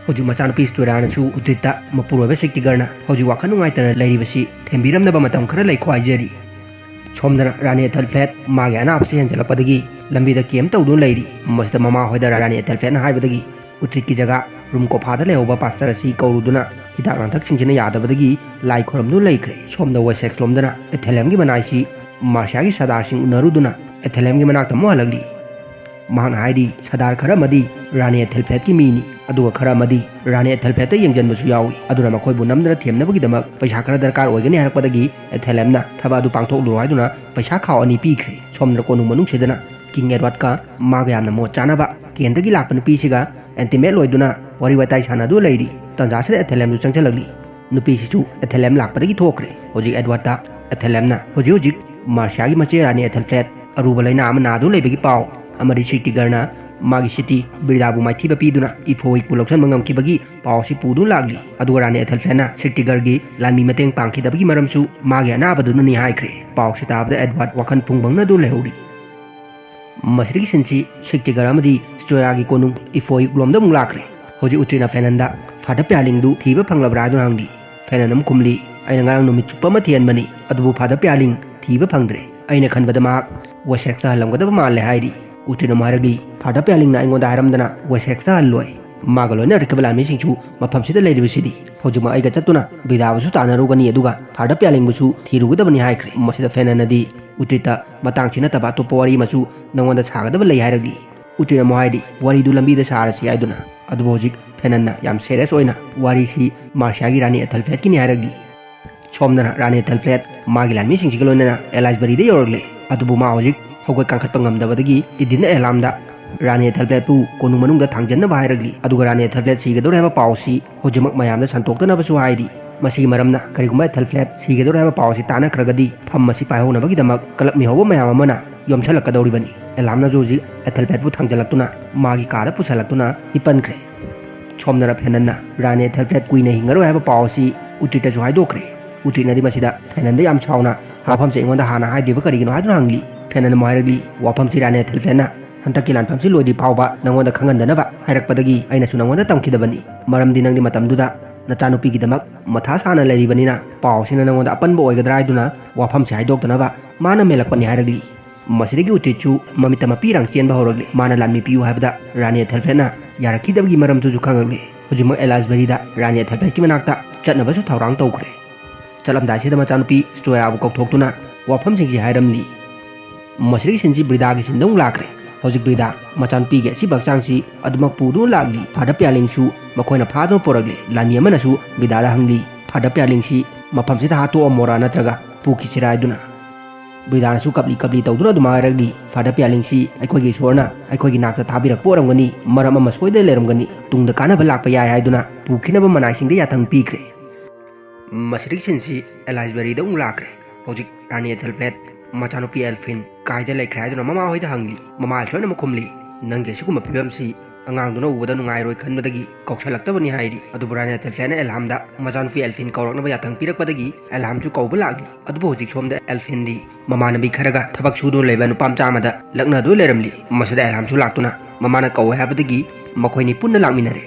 ꯍꯧꯖꯤꯛ ꯃꯆꯥꯅꯨꯄꯤ ꯁ꯭ꯇꯨꯔꯥꯅꯁꯨ ꯎꯇ꯭ꯔꯤꯠꯇ ꯃꯄꯨꯔꯣꯏꯕ ꯁꯤꯛꯇꯤꯒꯔꯅ ꯍꯧꯖꯤꯛ ꯋꯥꯈꯜ ꯅꯨꯡꯉꯥꯏꯇꯅ ꯂꯩꯔꯤꯕꯁꯤ ꯊꯦꯝꯕꯤꯔꯝꯅꯕ ꯃꯇꯝ ꯈꯔ ꯂꯩꯈꯣ ꯍꯥꯏꯖꯔꯤ꯫ ꯁꯣꯝꯗꯅ ꯔꯥꯅꯤ ꯑꯦꯊꯦꯜꯐ꯭ꯂꯦꯠ ꯃꯥꯒꯤ ꯑꯅꯥꯕꯁꯤ ꯍꯦꯟꯖꯜꯂꯛꯄꯗꯒꯤ ꯂꯝꯕꯤꯗ ꯀꯦꯝ ꯇꯧꯗꯨꯅ ꯂꯩꯔꯤ꯫ ꯃꯁꯤꯗ ꯃꯃꯥ ꯍꯣꯏꯗ ꯔꯥꯅꯤ ꯑꯦꯊꯦꯜꯐ꯭ꯂꯦꯠꯅ ꯍꯥꯏꯕꯗꯒꯤ ꯎꯇ꯭ꯔꯤꯠꯀꯤ ꯖꯒꯥ ꯔꯨꯝ ꯀꯣꯐꯥꯗ ꯂꯩꯍꯧꯕ ꯄꯥꯁꯇꯔ ꯑꯁꯤ ꯀꯧꯔꯨꯗꯨꯅ ꯍꯤꯗꯥꯛ ꯂꯥꯡꯊꯛꯁꯤꯡꯁꯤꯅ ꯌꯥꯗꯕꯗꯒꯤ ꯂꯥꯏ ꯈꯨꯔꯝꯗꯨꯅ ꯂꯩꯈ꯭ꯔꯦ꯫ ꯁꯣꯝꯗ ꯋꯦꯁꯦꯛꯁ ꯂꯣꯝꯗꯅ ꯑꯦꯊꯦꯂꯦꯝꯒꯤ ꯃꯅꯥꯏꯁꯤ ꯃꯥꯔꯁꯤꯌꯥꯒꯤ ꯁꯔꯗꯥꯔꯁꯤꯡ ꯎꯅꯔꯨꯗꯨꯅ ꯑꯦꯊꯦꯂꯦꯝꯒꯤ ꯃꯅꯥꯛꯇ ꯑꯃꯨꯛ ꯍꯜꯂꯛꯂꯤ꯫ ꯃꯍꯥꯛꯅ ꯍꯥꯏꯔꯤ, ꯁꯔꯗꯥꯔ ꯈꯔ ꯑꯃꯗꯤ ꯔꯥꯅꯤ ꯑꯦꯊꯦꯜꯐ꯭ꯂꯦꯠꯀꯤ ꯃꯤꯅꯤ, ꯑꯗꯨꯒ ꯈꯔ ꯑꯃꯗꯤ ꯔꯥꯅꯤ ꯑꯦꯊꯦꯜꯐ꯭ꯂꯦꯠꯇ ꯌꯦꯡꯁꯤꯟꯕꯁꯨ ꯌꯥꯎꯏ꯫ ꯑꯗꯨꯅ ꯃꯈꯣꯏꯕꯨ ꯅꯝꯗꯅ ꯊꯦꯝꯅꯕꯒꯤꯗꯃꯛ ꯄꯩꯁꯥ ꯈꯔ ꯗꯔꯀꯥꯔ ꯑꯣꯏꯒꯅꯤ ꯍꯥꯏꯔꯛꯄꯗꯒꯤ ꯑꯦꯊꯦꯂꯦꯝꯅ ꯊꯕꯛ ꯑꯗꯨ ꯄꯥꯡꯊꯣꯛꯂꯨꯔꯣ ꯍꯥꯏꯗꯨꯅ ꯄꯩꯁꯥ ꯈꯥꯎ ꯑꯅꯤ ꯄꯤꯈ꯭ꯔꯦ꯫ ꯁꯣꯝꯗꯅ ꯀꯣꯅꯨꯡ ꯃꯅꯨꯡꯁꯤꯗꯅ ꯀꯤꯡ ꯑꯦꯗꯋꯥꯔꯗꯀ ꯃꯥꯒ ꯌꯥꯝꯅ ꯃꯣꯠ ꯆꯥꯅꯕ ꯀꯦꯟꯗꯒꯤ ꯂꯥꯛꯄ ꯅꯨꯄꯤꯁꯤꯒ ꯑꯦꯟꯇꯤꯃꯦꯠ ꯑꯣꯏꯗꯨꯅ ꯋꯥꯔꯤ ꯋꯥꯇꯥꯏ ꯁꯥꯟꯅꯗꯨꯅ ꯂꯩꯔꯤ꯫ ꯇꯟꯖꯥꯁꯤꯗ ꯑꯦꯊꯦꯂꯦꯝꯁꯨ ꯆꯪꯁꯤꯜꯂꯛꯂꯤ꯫ ꯅꯨꯄꯤꯁꯤꯁꯨ ꯑꯦꯊꯦꯂꯦꯝ ꯂꯥꯛꯄꯗꯒꯤ ꯊꯣꯛꯈ꯭ꯔꯦ꯫ ꯍꯧꯖꯤꯛ ꯑꯦꯗꯋꯥꯔꯗꯇ ꯑꯦꯊꯦꯂꯦꯝꯅ ꯍꯧꯖꯤꯛ ꯍꯧꯖꯤꯛ ꯃꯥꯔꯁꯤꯌꯥꯒꯤ ꯃꯆꯦ ꯔꯥꯅꯤ ꯑꯦꯊꯦꯜꯐ꯭ꯂꯦꯠ ꯑꯔꯨꯕ ꯂꯩꯅꯥ ꯑꯃ ꯅꯥꯗꯨꯅ ꯂꯩꯕꯒꯤ ꯄꯥꯎ ꯑꯃꯗꯤ ꯁꯤꯛꯇꯤꯒꯔꯅ ꯃꯥꯒꯤ ꯁꯤꯇꯤ ꯕ꯭ꯔꯤꯗꯥꯕꯨ ꯃꯥꯏꯊꯤꯕ ꯄꯤꯗꯨꯅ ꯏꯐꯣꯋꯤꯛꯄꯨ ꯂꯧꯁꯤꯟꯕ ꯉꯝꯈꯤꯕꯒꯤ ꯄꯥꯎ ꯑꯁꯤ ꯄꯨꯗꯨꯅ ꯂꯥꯛꯂꯤ꯫ ꯑꯗꯨꯒ ꯔꯥꯅꯤ ꯑꯦꯊꯦꯜꯐ꯭ꯂꯦꯠꯅ ꯁꯤꯛꯇꯤꯒꯔꯒꯤ ꯂꯥꯟꯃꯤ ꯃꯇꯦꯡ ꯄꯥꯡꯈꯤꯗꯕꯒꯤ ꯃꯔꯝꯁꯨ ꯃꯥꯒꯤ ꯑꯅꯥꯕꯗꯨꯅꯅꯤ ꯍꯥꯏꯈ꯭ꯔꯦ꯫ ꯄꯥꯎꯁꯤ ꯇꯥꯕꯗ ꯑꯦꯗꯋꯥꯔꯗ ꯋꯥꯈꯜ ꯄꯨꯡꯕꯪꯅꯗꯨꯅ ꯂꯩꯍꯧꯔꯤ꯫ ꯃꯁꯤꯗꯒꯤ ꯁꯤꯟꯁꯤ ꯁꯤꯛꯇꯤꯒꯔ ꯑꯃꯗꯤ ꯁ꯭ꯇꯣꯌꯥꯒꯤ ꯀꯣꯅꯨꯡ ꯏꯐꯣꯋꯤꯛ ꯂꯣꯝꯗ ꯑꯃꯨꯛ ꯂꯥꯛꯈ꯭ꯔꯦ꯫ ꯍꯧꯖꯤꯛ ꯎꯇ꯭ꯔꯤꯅ ꯐꯦꯅꯟꯗ ꯐꯥꯗꯔ ꯄ꯭ꯌꯥꯂꯤꯡꯗꯨ ꯊꯤꯕ ꯐꯪꯂꯕ꯭ꯔꯥ ꯍꯥꯏꯗꯨꯅ ꯍꯪꯂꯤ꯫ ꯐꯦꯅꯟ ꯑꯃꯨꯛ ꯈꯨꯝꯂꯤ, "ꯑꯩꯅ ꯉꯔꯥꯡ ꯅꯨꯃꯤꯠ ꯆꯨꯞꯄ ꯑꯃ ꯊꯤꯍꯟꯕꯅꯤ, ꯑꯗꯨꯕꯨ ꯐꯥꯗꯔ ꯄ꯭ꯌꯥꯂꯤꯡ ꯊꯤꯕ ꯐꯪꯗ꯭ꯔꯦ꯫ ꯑꯩꯅ ꯈꯟꯕꯗ ꯃꯍꯥꯛ ꯋꯦꯁꯦꯛꯁꯇ ꯍꯜꯂꯝꯒꯗꯕ ꯃꯥꯜꯂꯦ" ꯍꯥꯏꯔꯤ꯫ ꯎꯇ꯭ꯔꯤꯅ ꯑꯃꯨꯛ ꯍꯥꯏꯔꯛꯂꯤ, "ꯐꯥꯗꯔ ꯄ꯭ꯌꯥꯂꯤꯡꯅ ꯑꯩꯉꯣꯟꯗ ꯍꯥꯏꯔꯝꯗꯅ ꯋꯦꯁꯦꯛꯁꯇ ꯍꯜꯂꯣꯏ꯫ ꯃꯥꯒ ꯂꯣꯏꯅ ꯑꯔꯤꯛꯀꯕ ꯂꯥꯟꯃꯤꯁꯤꯡꯁꯨ ꯃꯐꯝꯁꯤꯗ ꯂꯩꯔꯤꯕꯁꯤꯗꯤ꯫ ꯍꯧꯖꯤꯛꯃꯛ ꯑꯩꯒ ꯆꯠꯇꯨꯅ ꯕ꯭ꯔꯤꯗꯥꯕꯨꯁꯨ ꯇꯥꯟꯅꯔꯨꯒꯅꯤ, ꯑꯗꯨꯒ ꯐꯥꯗꯔ ꯄ꯭ꯌꯥꯂꯤꯡꯕꯨꯁꯨ ꯊꯤꯔꯨꯒꯗꯕꯅꯤ" ꯍꯥꯏꯈ꯭ꯔꯦ꯫ ꯃꯁꯤꯗ ꯐꯦꯅꯟꯅꯗꯤ ꯎꯇ꯭ꯔꯤꯠꯇ ꯃꯇꯥꯡꯁꯤ ꯅꯠꯇꯕ ꯑꯇꯣꯞꯄ ꯋꯥꯔꯤ ꯑꯃꯁꯨ ꯅꯉꯣꯟꯗ ꯁꯥꯒꯗꯕ ꯂꯩ ꯍꯥꯏꯔꯛꯂꯤ꯫ ꯎꯇ꯭ꯔꯤꯠꯅ ꯑꯃꯨꯛ ꯍꯥꯏꯔꯤ, "ꯋꯥꯔꯤꯗꯨ ꯂꯝꯕꯤꯗ ꯁꯥꯔꯁꯤ" ꯍꯥꯏꯗꯨꯅ꯫ ꯑꯗꯨꯕꯨ ꯍꯧꯖꯤꯛ ꯐꯦꯅꯟꯅ ꯌꯥꯝ ꯁꯦꯔꯤꯌꯁ ꯑꯣꯏꯅ ꯋꯥꯔꯤꯁꯤ ꯃꯥꯔꯁꯤꯌꯥꯒꯤ ꯔꯥꯅꯤ ꯑꯦꯊꯦꯜꯐ꯭ꯂꯦꯠꯀꯤꯅꯤ ꯍꯥꯏꯔꯛꯂꯤ꯫ ꯁꯣꯝꯗꯅ ꯔꯥꯅꯤ ꯑꯦꯊꯦꯜꯐ꯭ꯂꯦꯠ ꯃꯥꯒꯤ ꯂꯥꯟꯃꯤꯁꯤꯡꯁꯤꯒ ꯂꯣꯏꯅꯅ ꯑꯦꯂꯥꯏꯁꯕꯔꯤꯗ ꯌꯧꯔꯛꯂꯦ꯫ ꯑꯗꯨꯕꯨ ꯃꯥ ꯍꯧꯖꯤꯛ ꯍꯧꯒꯠ ꯀꯥꯡꯈꯠꯄ ꯉꯝꯗꯕꯗꯒꯤ ꯏꯗꯤꯟ ꯑꯦꯂꯥꯝꯗ ꯔꯥꯅꯤ ꯑꯦꯊꯦꯜꯐ꯭ꯂꯦꯠꯄꯨ ꯀꯣꯅꯨꯡ ꯃꯅꯨꯡꯗ ꯊꯥꯡꯖꯟꯅꯕ ꯍꯥꯏꯔꯛꯂꯤ꯫ ꯑꯗꯨꯒ ꯔꯥꯅꯤ ꯑꯦꯊꯦꯜꯐ꯭ꯂꯦꯠ ꯁꯤꯒꯗꯧꯔꯦ ꯍꯥꯏꯕ ꯄꯥꯎ ꯑꯁꯤ ꯍꯧꯖꯤꯛꯃꯛ ꯃꯌꯥꯝꯗ ꯁꯟꯗꯣꯛꯇꯅꯕꯁꯨ ꯍꯥꯏꯔꯤ꯫ ꯃꯁꯤꯒꯤ ꯃꯔꯝꯅ ꯀꯔꯤꯒꯨꯝꯕ ꯑꯦꯊꯦꯜꯐ꯭ꯂꯦꯠ ꯁꯤꯒꯗꯧꯔꯦ ꯍꯥꯏꯕ ꯄꯥꯎ ꯑꯁꯤ ꯇꯥꯟꯅꯈ꯭ꯔꯒꯗꯤ ꯐꯝ ꯑꯁꯤ ꯄꯥꯏꯍꯧꯅꯕꯒꯤꯗꯃꯛ ꯀꯂꯞ ꯃꯤꯍꯧꯕ ꯃꯌꯥꯝ ꯑꯃꯅ ꯌꯣꯝꯁꯤꯜꯂꯛꯀꯗꯧꯔꯤꯕꯅꯤ꯫ ꯑꯦꯂꯥꯝꯅꯁꯨ ꯍꯧꯖꯤꯛ ꯑꯦꯊꯦꯜꯐ꯭ꯂꯦꯠꯄꯨ ꯊꯥꯡꯖꯜꯂꯛꯇꯨꯅ ꯃꯥꯒꯤ ꯀꯥꯗ ꯄꯨꯁꯜꯂꯛꯇꯨꯅ ꯍꯤꯞꯄꯟꯈ꯭ꯔꯦ꯫ ꯁꯣꯝꯗꯅ ꯐꯦꯅꯟꯅ ꯔꯥꯅꯤ ꯑꯦꯊꯦꯜꯐ꯭ꯂꯦꯠ ꯀꯨꯏꯅ ꯍꯤꯡꯉꯔꯣꯏ ꯍꯥꯏꯕ ꯄꯥꯎ ꯑꯁꯤ ꯎꯇ꯭ꯔꯤꯠꯇꯁꯨ ꯍꯥꯏꯗꯣꯛꯈ꯭ꯔꯦ꯫ ꯎꯇ꯭ꯔꯤꯠꯅꯗꯤ ꯃꯁꯤꯗ ꯐꯦꯅꯟꯗ ꯌꯥꯝ ꯁꯥꯎꯅ ꯋꯥꯐꯝꯁꯦ ꯑꯩꯉꯣꯟꯗ ꯍꯥꯟꯅ ꯍꯥꯏꯗ꯭ꯔꯤꯕ ꯀꯔꯤꯒꯤꯅꯣ ꯍꯥꯏꯗꯨꯅ ꯍꯪꯂꯤ꯫ ꯐꯦꯅꯟ ꯑꯃꯨꯛ ꯍꯥꯏꯔꯛꯂꯤ, ꯋꯥꯐꯝꯁꯤ ꯔꯥꯅꯤ ꯑꯦꯊꯦꯜꯐ꯭ꯂꯦꯠꯅ ꯍꯟꯗꯛꯀꯤ ꯂꯥꯟꯐꯝꯁꯤ ꯂꯣꯏꯗ꯭ꯔꯤ ꯐꯥꯎꯕ ꯅꯪꯉꯣꯟꯗ ꯈꯪꯍꯟꯗꯅꯕ ꯍꯥꯏꯔꯛꯄꯗꯒꯤ ꯑꯩꯅꯁꯨ ꯅꯪꯉꯣꯟꯗ ꯇꯝꯈꯤꯗꯕꯅꯤ꯫ ꯃꯔꯝꯗꯤ ꯅꯪꯗꯤ ꯃꯇꯝꯗꯨꯗ ꯅꯆꯥꯅꯨꯄꯤꯒꯤꯗꯃꯛ ꯃꯊꯥ ꯁꯥꯅ ꯂꯩꯔꯤꯕꯅꯤꯅ ꯄꯥꯎꯁꯤꯅ ꯅꯪꯉꯣꯟꯗ ꯑꯄꯟꯕ ꯑꯣꯏꯒꯗ꯭ꯔꯥ ꯍꯥꯏꯗꯨꯅ ꯋꯥꯐꯝꯁꯦ ꯍꯥꯏꯗꯣꯛꯇꯅꯕ ꯃꯥꯅ ꯃꯦꯜꯂꯛꯄꯅꯤ ꯍꯥꯏꯔꯛꯂꯤ꯫ ꯃꯁꯤꯗꯒꯤ ꯎꯇ꯭ꯔꯤꯠꯁꯨ ꯃꯃꯤꯠꯇ ꯃꯄꯤꯔꯥꯡ ꯆꯦꯟꯕ ꯍꯧꯔꯛꯂꯤ꯫ ꯃꯥꯅ ꯂꯥꯟꯃꯤ ꯄꯤꯌꯨ ꯍꯥꯏꯕꯗ ꯔꯥꯅꯤ ꯑꯦꯊꯦꯜꯐ꯭ꯂꯦꯠꯅ ꯌꯥꯔꯛꯈꯤꯗꯕꯒꯤ ꯃꯔꯝꯗꯨꯁꯨ ꯈꯪꯉꯛꯂꯤ꯫ ꯍꯧꯖꯤꯛꯃꯛ ꯑꯦꯂꯥꯏꯁꯕꯔꯤꯗ ꯔꯥꯅꯤ ꯑꯦꯊꯦꯜꯐ꯭ꯂꯦꯠꯀꯤ ꯃꯅꯥꯛꯇ ꯆꯠꯅꯕꯁꯨ ꯊꯧꯔꯥꯡ ꯇꯧꯈ꯭ꯔꯦ꯫ ꯆꯠꯂꯝꯗꯥꯏꯁꯤꯗ ꯃꯆꯥꯅꯨꯄꯤ ꯁ꯭ꯇꯣꯌꯥꯕꯨ ꯀꯧꯊꯣꯛꯇꯨꯅ ꯋꯥꯐꯝꯁꯤꯡꯁꯤ ꯍꯥꯏꯔꯝꯂꯤ꯫ ꯃꯁꯤꯗꯒꯤ ꯁꯤꯟꯁꯤ ꯕ꯭ꯔꯤꯗꯥꯒꯤ ꯁꯤꯟꯗ ꯑꯃꯨꯛ ꯂꯥꯛꯈ꯭ꯔꯦ꯫ ꯍꯧꯖꯤꯛ ꯕ꯭ꯔꯤꯗꯥ ꯃꯆꯥꯅꯨꯄꯤꯒꯤ ꯑꯁꯤꯕ ꯍꯛꯆꯥꯡꯁꯤ ꯑꯗꯨꯃꯛ ꯄꯨꯗꯨꯅ ꯂꯥꯛꯂꯤ꯫ ꯐꯥꯗꯔ ꯄꯤꯌꯥꯂꯤꯡꯁꯨ ꯃꯈꯣꯏꯅ ꯐꯥꯗꯨꯅ ꯄꯨꯔꯛꯂꯤ꯫ ꯂꯥꯟꯃꯤ ꯑꯃꯅꯁꯨ ꯕ꯭ꯔꯤꯗꯥꯗ ꯍꯪꯂꯤ, ꯐꯥꯗꯔ ꯄꯤꯌꯥꯂꯤꯡꯁꯤ ꯃꯐꯝꯁꯤꯗ ꯍꯥꯠꯇꯣꯛꯑꯝꯃꯣꯔꯥ ꯅꯠꯇ꯭ꯔꯒ ꯄꯨꯈꯤꯁꯤꯔꯥ ꯍꯥꯏꯗꯨꯅ꯫ ꯕ꯭ꯔꯤꯗꯥꯅꯁꯨ ꯀꯞꯂꯤ ꯀꯞꯂꯤ ꯇꯧꯗꯨꯅ ꯑꯗꯨꯃꯥꯏꯅ ꯍꯥꯏꯔꯛꯂꯤ, ꯐꯥꯗꯔ ꯄꯤꯌꯥꯂꯤꯡꯁꯤ ꯑꯩꯈꯣꯏꯒꯤ ꯏꯁꯣꯔꯅ ꯑꯩꯈꯣꯏꯒꯤ ꯅꯥꯛꯇ ꯊꯥꯕꯤꯔꯛꯄ ꯑꯣꯏꯔꯝꯒꯅꯤ, ꯃꯔꯝ ꯑꯃ ꯁꯣꯏꯗꯅ ꯂꯩꯔꯝꯒꯅꯤ, ꯇꯨꯡꯗ ꯀꯥꯟꯅꯕ ꯂꯥꯛꯄ ꯌꯥꯏ ꯍꯥꯏꯗꯨꯅ ꯄꯨꯈꯤꯅꯕ ꯃꯅꯥꯏꯁꯤꯡꯗ ꯌꯥꯊꯪ ꯄꯤꯈ꯭ꯔꯦ꯫ ꯃꯁꯤꯗꯒꯤ ꯁꯤꯟꯁꯤ ꯑꯦꯂꯥꯏꯁꯕꯔꯤꯗ ꯑꯃꯨꯛ ꯂꯥꯛꯈ꯭ꯔꯦ꯫ ꯍꯧꯖꯤꯛ ꯔꯥꯅꯤ ꯑꯦꯊꯦꯜꯐ꯭ꯂꯦꯠ ꯃꯆꯥꯅꯨꯄꯤ ꯑꯦꯜꯐꯤꯟ ꯀꯥꯏꯗ ꯂꯩꯈ꯭ꯔꯦ ꯍꯥꯏꯗꯨꯅ ꯃꯃꯥ ꯍꯣꯏꯗ ꯍꯪꯂꯤ꯫ ꯃꯃꯥ ꯂꯣꯏꯅꯃꯛ ꯈꯨꯝꯂꯤ, ꯅꯪꯒꯤ ꯑꯁꯤꯒꯨꯝꯕ ꯐꯤꯕꯝꯁꯤ ꯑꯉꯥꯡꯗꯨꯅ ꯎꯕꯗ ꯅꯨꯡꯉꯥꯏꯔꯣꯏ ꯈꯟꯕꯗꯒꯤ ꯀꯧꯁꯜꯂꯛꯇꯕꯅꯤ ꯍꯥꯏꯔꯤ꯫ ꯑꯗꯨꯕꯨ ꯔꯥꯅꯤ ꯑꯦꯊꯦꯜꯐ꯭ꯂꯦꯠꯅ ꯑꯦꯜꯍꯥꯝꯗ ꯃꯆꯥꯅꯨꯄꯤ ꯑꯦꯜꯐꯤꯟ ꯀꯧꯔꯛꯅꯕ ꯌꯥꯊꯪ ꯄꯤꯔꯛꯄꯗꯒꯤ ꯑꯦꯜꯍꯥꯝꯁꯨ ꯀꯧꯕ ꯂꯥꯛꯂꯤ꯫ ꯑꯗꯨꯕꯨ ꯍꯧꯖꯤꯛ ꯁꯣꯝꯗ ꯑꯦꯜꯐꯤꯟꯗꯤ ꯃꯃꯥꯟꯅꯕꯤ ꯈꯔꯒ ꯊꯕꯛ ꯁꯨꯗꯨꯅ ꯂꯩꯕ ꯅꯨꯄꯥ ꯃꯆꯥ ꯑꯃꯗ ꯂꯛꯅꯗꯨꯅ ꯂꯩꯔꯝꯂꯤ꯫ ꯃꯁꯤꯗ ꯑꯦꯜꯍꯥꯝꯁꯨ ꯂꯥꯛꯇꯨꯅ ꯃꯃꯥꯅ ꯀꯧꯋꯦ ꯍꯥꯏꯕꯗꯒꯤ ꯃꯈꯣꯏꯅꯤ ꯄꯨꯟꯅ ꯂꯥꯛꯃꯤꯟꯅꯔꯦ꯫